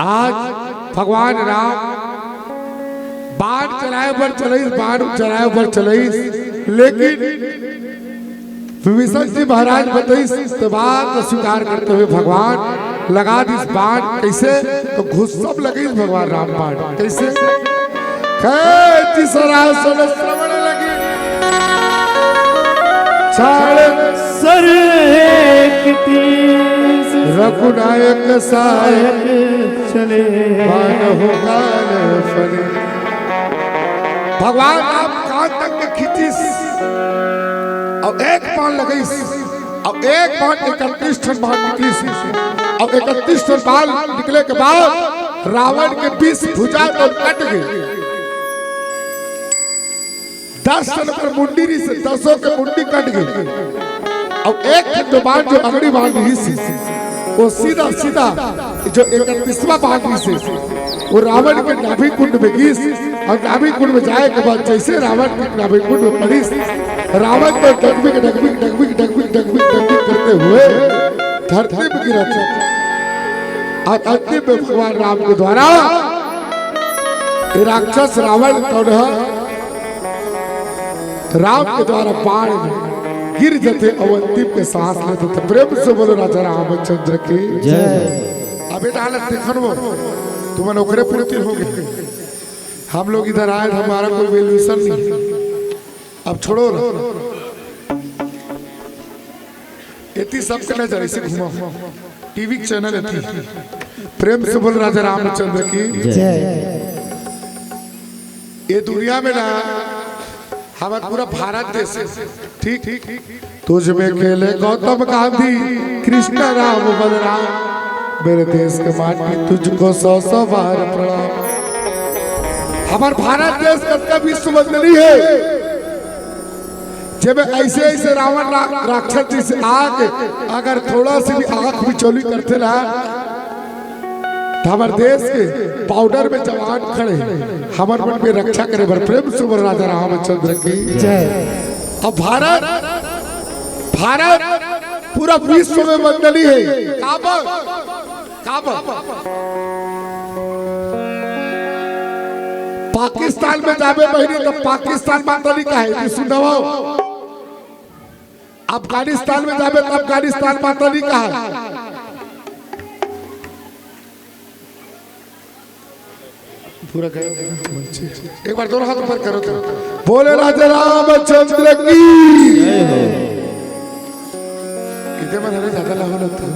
आज भगवान राम बाण चलाए बर चलइस, बाण चलाए बर चलइस, लेकिन विभीषण जी महाराज बतइस, त बात स्वीकार करते हुए भगवान लगा दिस बाण। कइसे? त घुस्सब लगइस भगवान राम बाण। कइसे? खैती सरासन श्रवण लगे। छाड़ सर एक तीस रघुनायक सहायक चले। बाण हो काल फले। भगवान राम कान तक के खींचिस अउ एक बाण लगइस, अउ एक बाण इकतीस ठन बाण निकलिस, अउ इकतीस ठन बाण निकले के बाद रावण के बीस भुजा तो कट गे। दस ठन ओकर मुंडी रहिस, दसों के मुंडी कट गे। अउ एक ठन जो बाण, जो अगड़ी बाण रहिस, वो सीधा सीधा जो इकतीसवाँ बाण रहिस, वो रावण के नाभि कुंड में गिस। अउ नाभि कुंड में जाए के बाद जइसे रावण के नाभि कुंड में पड़िस, रावण तो डगमिग, डगमिग, डगमिग, डगमिग, डगमिग, डगमिग करते हुए धरती में गिरत हे। अउ अंतिम में भगवान राम के द्वारा ये राक्षस रावण तोन ह राम के द्वारा बाण में गिर जथे अउ अंतिम के सांस लेथे। त प्रेम से बोलो राजा रामचंद्र की जय। अबे डालत देखन वो, तुमन ओकरे पुरती हो गे। हम लोग इधर आए, हमारा कोई valuation नहीं। अब छोड़ो ना, एती सबके नजर ऐसे घुमाओ, टीवी के चैनल एती। प्रेम से बोल राजा रामचंद्र की जय। ये दुनिया में ना हमारा पूरा भारत देश है, ठीक, ठीक। तुझ में खेले गौतम गांधी, कृष्ण राम बलराम, मेरे देश के माटी तुझको सौ सौ बार प्रणाम। हमार भारत देश कतका विश्व मंडली है, जेमे ऐसे ऐसे रावण रा-, राक्षस जैसे आग, अगर थोड़ा सी भी आंख बिचौली करथे ना, त हमर देश के border में जवान खड़े हे, हमर मन के रक्षा करे बर। प्रेम से बोल राजा रामचंद्र की। जय। अब भारत, भारत पूरा विश्व में वंदनीय हे। काबर? काबर? पाकिस्तान में जाबे बहिनी, त पाकिस्तान माता नहीं कहे, जी सुनाओ। अफगानिस्तान में जाबे, त अफगानिस्तान माता नहीं कहे। पूरा करो। एक बार दोनों हाथ ऊपर करो तो। बोले राजा रामचंद्र की। कितने मन हरे ज्यादा लागू लगता है।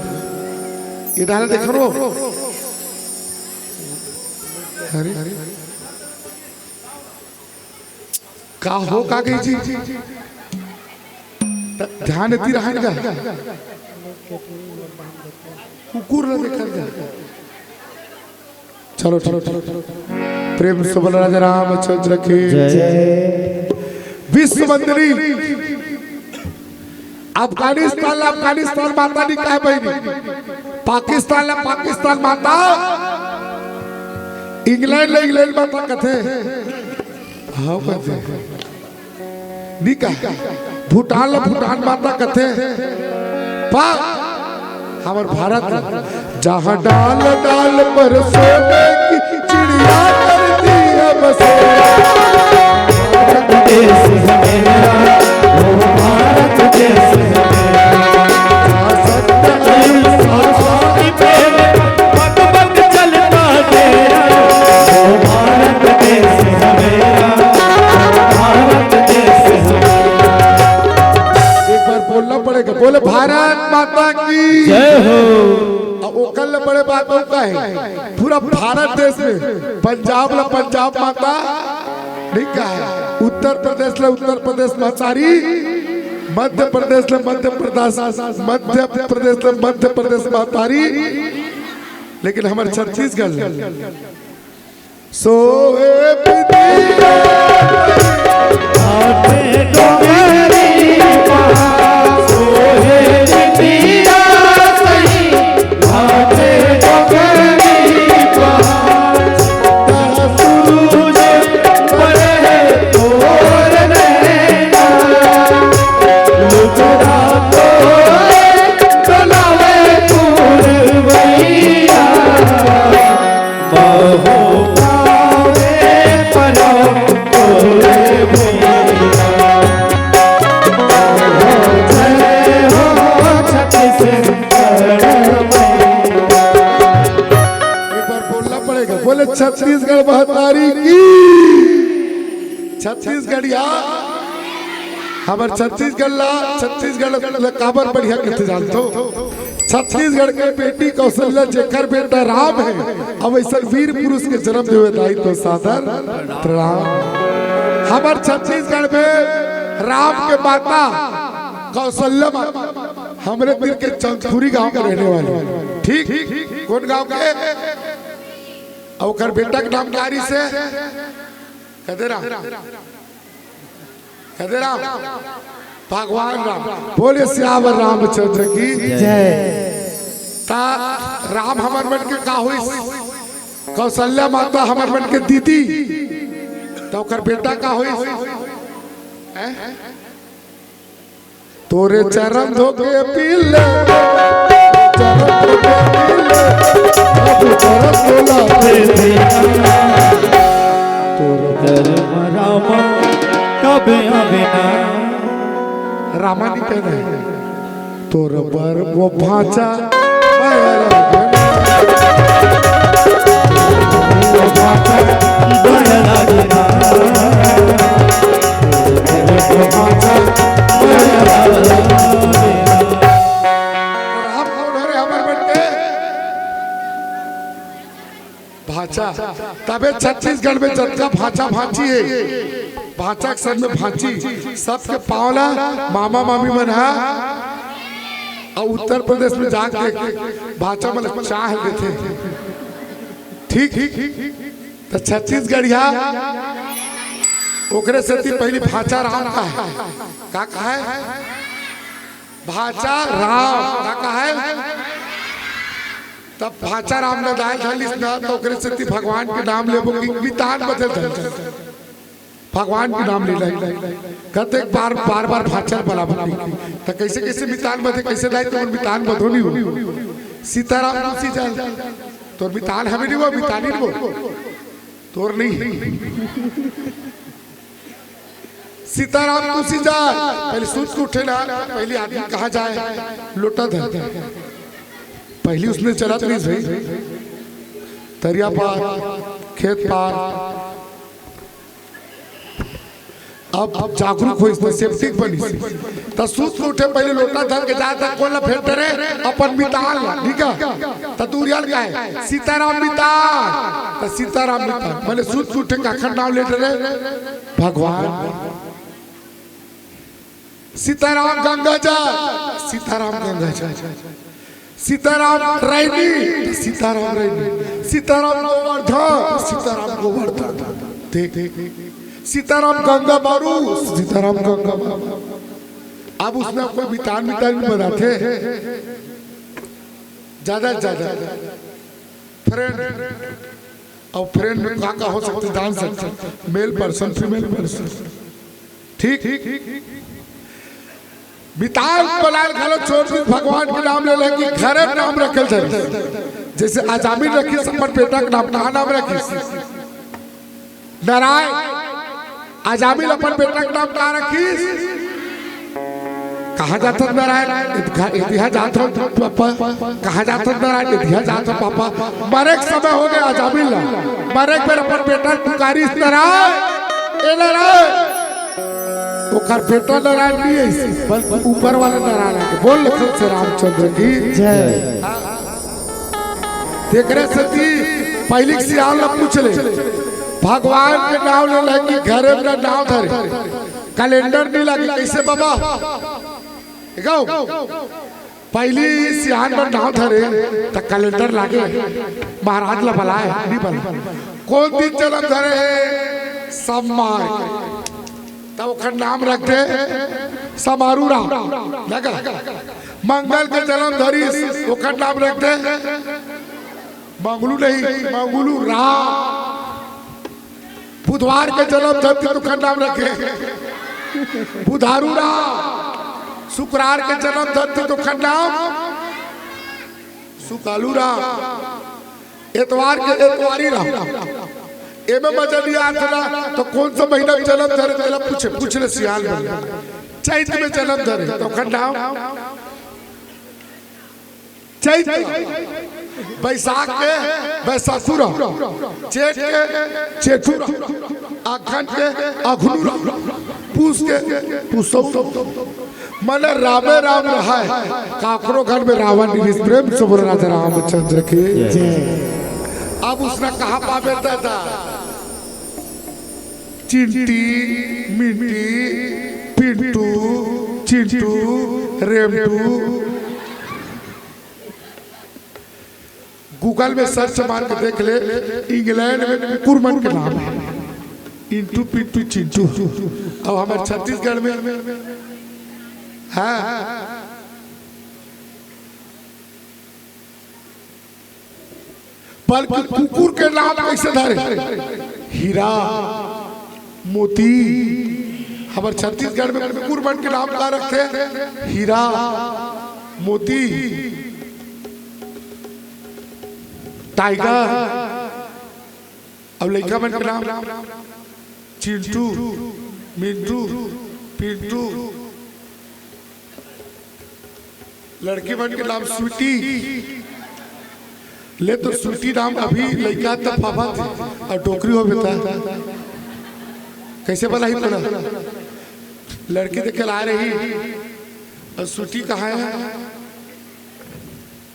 ये डाल देख रो। अरे, का हो, का गई जी? त-, ध्यान एती रहन का? कुकुर ल देखन का? चलो, चलो, चलो, चलो। प्रेम से बोल राजा रामचंद्र की जय। विश्व मंदिरी। अफगानिस्तान ला अफगानिस्तान माता नहीं कहे बहिनी, पाकिस्तान ला पाकिस्तान माता, इंग्लैंड ला इंग्लैंड माता कथे। हाँ, कथे। नहीं कहे। भूटान ला भूटान माता कथे। पा हमर भारत ला। जहाँ डाल डाल पर सोने की चिड़िया करती है बसेरा। भारत देश है मेरा, वो भारत देश है मेरा। जहाँ सत्य अहिंसा शांति प्रेम बक बक चलता डेरा, वो भारत देश है मेरा, वो भारत देश है मेरा। एक बार बोलना पड़ेगा, बोले भारत माता की जय हो। अब ओकर ले बड़े बात अउ का हे? पूरा भारत देश में पंजाब ला पंजाब माता नहीं कहे, उत्तर प्रदेश ला उत्तर प्रदेश महतारी, मध्य प्रदेश ला मध्य प्रदेश, मध्य प्रदेश ला मध्य प्रदेश महतारी, लेकिन हमर छत्तीसगढ़ ला सोहे विधिया हाथे डोंगरी पहाड़, सोहे विधिया सही हाथे डोंगरी पहाड़। सूरज पड़े तोर नैना, लुचरा तोर डोलावे पुरवैया। एक बार बोलना पड़ेगा, बोले छत्तीसगढ़ महतारी की। छत्तीसगढ़िया, हमर छत्तीसगढ़ ला, छत्तीसगढ़ ला काबर बढ़िया कथे जानथो? छत्तीसगढ़ के बेटी कौशल्या, जेकर बेटा राम हे, अब ऐसा वीर पुरुष के जन्म देवे दाई तो सादर प्रणाम। हमर छत्तीसगढ़ में राम के माता कौशल्या माता, हमरे तीर के चंदखुरी गांव के रहने वाली, ठीक, कौन गांव के? अउ ओकर बेटा के नाम का रिहिसे? कदे राम। कदे राम, भगवान राम। बोले सियावर रामचंद्र की जय। ता राम हमर मन के का होइस? कौशल्या माता हमर मन के दीदी, त ओकर बेटा का होइस? हैं? तोरे चरण धोके पीले, चरण धोके पीले, अब चरण धोला दे दे। तोर कर्म रामा कबे आवे ना। रामा नहीं कहना है। तोर बर वो भांचा बड़ लागे ना। वो भांचा बड़ लागे ना। तोर बर वो भांचा बड़ लागे ना। राम कौन हरे हमर मन के? भांचा। तबे छत्तीसगढ़ में जतका भांचा भांची हे, भांचा के संग में भांची, सबके पाँव ला मामा मामी मन हा, अउ उत्तर प्रदेश में जाके भांचा मन ला चाह देथे। ठीक, त छत्तीसगढ़िया ओकरे सेती पहिली भांचा राम कहे। का कहे? भांचा राम। का कहे? तब भांचा राम ल दाय धर लिस ना, त ओकरे सेती भगवान के नाम लेबो कि मितान बदल धर। भगवान के नाम ले ले। कतेक बार, बार-बार भांचा ल बलाबो कि, त कइसे, कइसे मितान बदे, कइसे दाई तोर मितान बदो नहीं हो। सीताराम तुलसी जाय। तोर मितान हवे नहीं वो, मितानी नहीं वो। तोर नहीं। सीताराम तुलसी जाय। पहली सुत के उठे ना, पहली आदमी कहाँ जाय? लोटा धर। पहली उसने चलत नहीं भाई। तरिया पार, खेत पार। अब जागरूक होइस त सेप्टिक बनिस। त सुत के उठे पहली लोटा धर के जाय, त कोन ल भेंट रे? अपन मितान ल, ठीक है? त दूरिया ल काय? सीताराम मितान। त सीताराम मितान। भले सुत के उठे काखर नाम लेत रे? भगवान। सीताराम गंगा जाय, सीताराम गंगा जाय। सीताराम रैनी, सीताराम रैनी। सीताराम गोवर्धन, सीताराम गोवर्धन। देख, देख, सीताराम गंगा मारू, सीताराम गंगा मारू। अब उसने कोई मितान, मितान नहीं बनाते। ज्यादा से ज्यादा फ्रेंड। अउ फ्रेंड में का का हो सकथे, जान सकथे, मेल पर्सन, फीमेल पर्सन। ठीक? मितान बनाय ल घलो छोड़ दिस, भगवान के नाम ले ले कि घरे नाम रखे ल धरिस। जइसे अजामिल रखिस अपन बेटा के नाम, का नाम रखिस? नारायण। अजामिल अपन बेटा के नाम का रखिस? कहाँ जात हस नारायण? एदे इहाँ जात हँव पापा। कहाँ जात हस नारायण? एदे इहाँ जात हँव पापा। मरे के समय होगे अजामिल ला। मरे के बेर अपन बेटा ल पुकारिस, नारायण, ए नारायण। ओकर बेटा नारायण नहीं आइस, बल्कि ऊपर वाला नारायण आके बोल लखन से रामचंद्र की जय। तेकरे सेती पहिली के सियान ला पूछ ले, भगवान के नाम ले ले कि घरे में नाम धरे, कैलेंडर नहीं लगे, कइसे बाबा? गाओ। पहिली सियान बर नाम धरे त कैलेंडर लागे, महाराज ला बलाय, नहीं बलाय। कोन दिन जनम धरे हे? सोमवार। त ओकर नाम रख दे समारू राम। लगा? मंगल के जनम धरिस, ओकर नाम रख दे मंगलू नहीं, मंगलू राम। बुधवार के जनम धरतिस त ओकर नाम रखे बुधारू राम। शुक्रवार के जनम धरतिस त ओकर नाम सुकालू राम। एतवार के एतवारी राम। एमे मजा नहीं आत ना, त कोन सा महीना में जनम धरे, तेला पूछे, पूछ ले सियान में। चैत में जनम धरे, त ओकर नाम चैत। बैसाख के बैसाखुरा, जेठ के जेठुरा, अगहन के अघनुरा, पूस के पुसौरा। मने रामे राम रहय, काकरो घर में रावण नहीं रिहिस। प्रेम से बोलो राजा रामचंद्र की जय। अब उसने कहाँ पाबे दादा? चिंटी, मिंटी, पिंटू, चिंटू, रेमटू। Google में search मार के देख ले, इंग्लैंड में कुकुर मन के नाम हे इंटू, पिंटू, चिंटू। अब हमर छत्तीसगढ़ में, हाँ, बल्कि कुकुर के नाम कइसे धरे? हीरा, मोती। हमर छत्तीसगढ़ में कुकुर मन के नाम का रखथे? हीरा, मोती, टाइगर। अब लइका मन के नाम चिंटू, मिंटू, पिंटू। लड़की मन के नाम स्वीटी। ले तो स्वीटी नाम अभी लइका त पाबत हे, अउ डोकरी होबे त कइसे बलाही तोला? लड़की देखे ला रही, अउ स्वीटी कहाँ हे?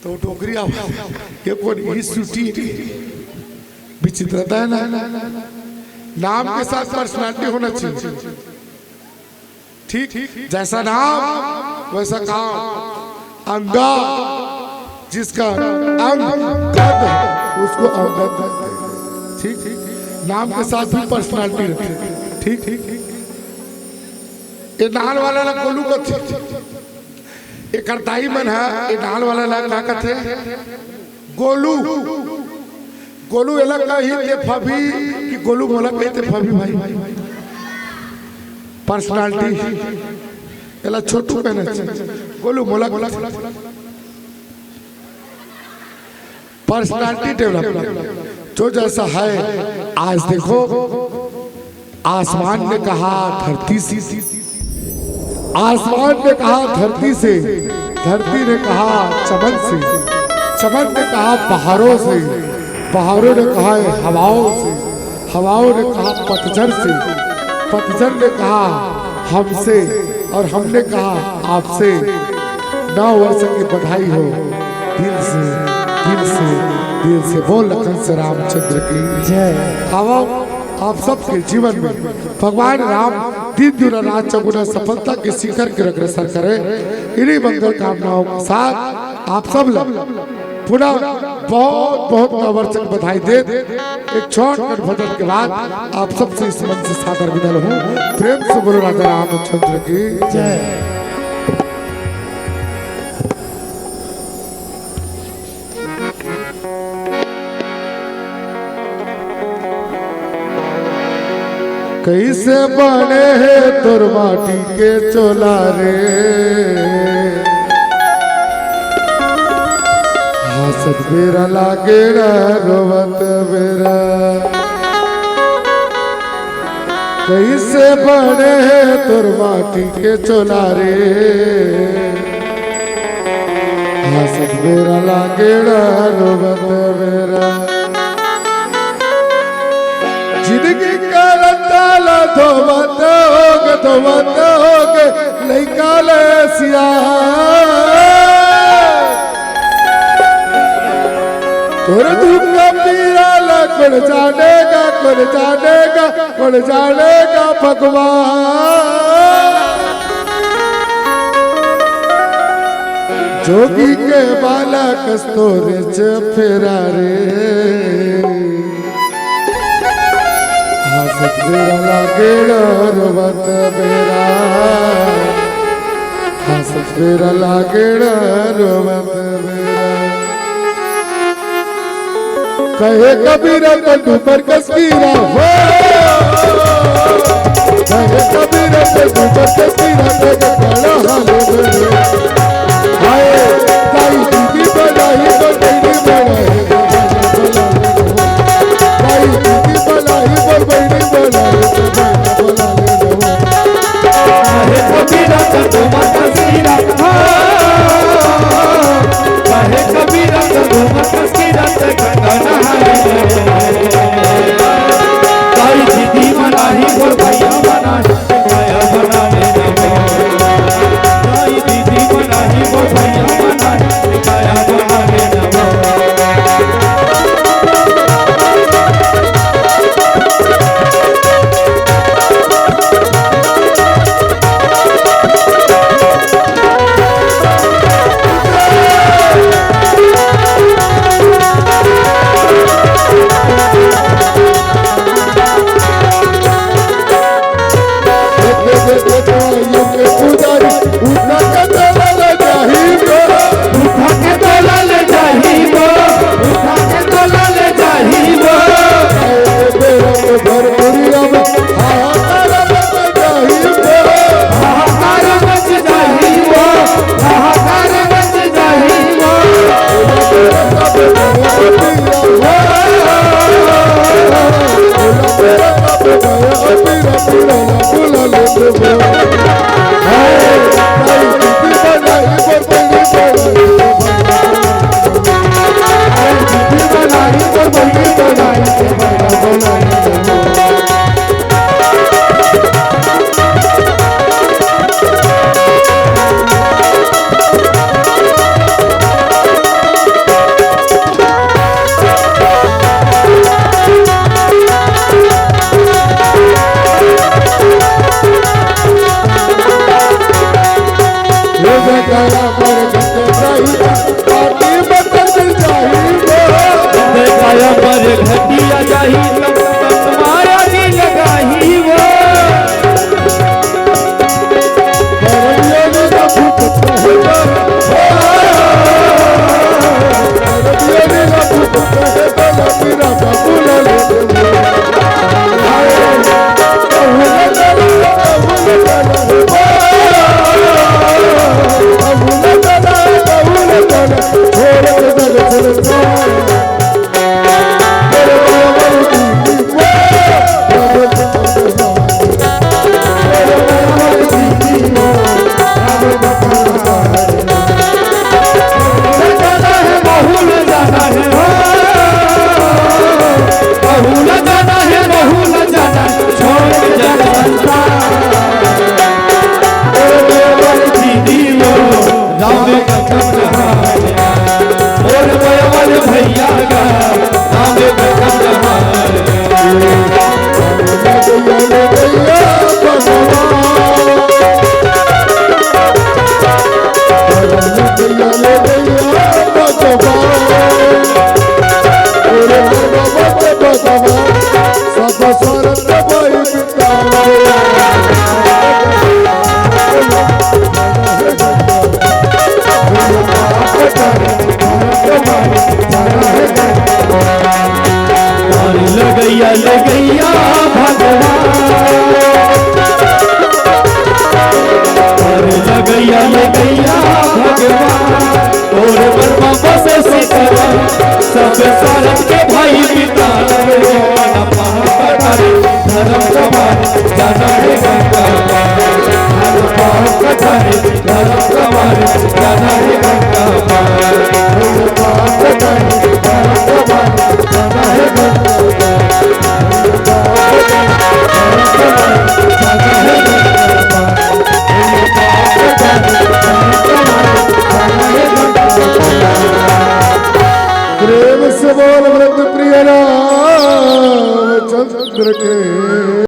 त वो डोकरी आवाज, ये कोन? ये स्वीटी। विचित्रता है ना? नाम के साथ personality होना चाहिए। ठीक, जैसा नाम वैसा काम। अंगा, जिसका अंग कद है, उसको अंगद कहते हैं। ठीक, नाम के साथ भी personality रखे। ठीक, ये नाल वाला ला गोलू कथे। एकर दाई मन ह ए नाल वाला ला का कथे? गोलू, गोलू एला कही ते फबी कि गोलू मोला कही ते फबी भाई। पर्सनालिटी एला छोटू कहना चाहिए। गोलू मोला पर्सनालिटी डेवलपमेंट जो जैसा है। आज देखो, आसमान ने कहा धरती से, आसमान ने कहा धरती से, धरती ने कहा चमन से, चमन ने कहा बहारों से, बहारों ने कहा हवाओं से, हवाओं ने कहा पतझड़ से, पतझड़ ने कहा हमसे, और हमने कहा आपसे। नव वर्ष की बधाई हो दिल से, दिल से, दिल से। बोल लखन से रामचंद्र की जय। अब आप सबके जीवन में भगवान राम दिन दुना रात चौगुना सफलता के शिखर के अग्रसर करे। इन्हीं मंगल कामनाओं के साथ आप सब लोग पुनः बहुत बहुत नववर्ष के बधाई देत एक छोट कर भजन के बाद आप सबसे इस मंच से सादर विदा लहूं। प्रेम से बोलो राजा रामचंद्र की जय। कैसे बने हे तोर माटी के चोला रे, हंसत बेरा लागे ना रोवत बेरा। कैसे बने हे तोर माटी के चोला रे, हंसत बेरा लागे ना रोवत बेरा। जिंदगी का रत्ता ला धोवत होगे, धोवत होगे लइका ले सिया। तोर दुख का पीरा ला कोन जानेगा, कोन जानेगा, कोन जानेगा भगवान। जोगी के बालक तोरे च फेरा रे। हंसत बेरा लागेड़ा रोवत बेरा, हंसत बेरा लागेड़ा रोवत बेरा। कहे कबीरा तनु पर कस कीरा हो, कहे कबीरा तनु पर कस कीरा, तेरे बड़ा हाल में। हाय, ताई दीदी बलाई तो बड़ी बड़ा है। ताई दीदी बलाई तो बड़ी बड़ा है। काहे कबीरा का तुम तस्वीरा, हाँ। काहे कबीरा का तुम तस्वीरा से कंगन है। ताई दीदी मनाही, मोर भैया मनाही, काया मनाने नमो। ताई दीदी मनाही, मोर भैया मनाही, काया मनाने नमो। लगैया, लगैया भगवान, अरे लगैया, लगैया भगवान, तोरे बर बाबा से सीताराम, सब सारन के भाई पिता रे, मन पाप कटारे, धर्म कमाए, जाना है गंगा पार। मन पाप कटारे, धर्म कमाए, जाना है गंगा पार। मन पाप कटारे, धर्म कमाए, जाना है गंगा पार। प्रेम से बोल व्रत प्रिय रामचंद्र के।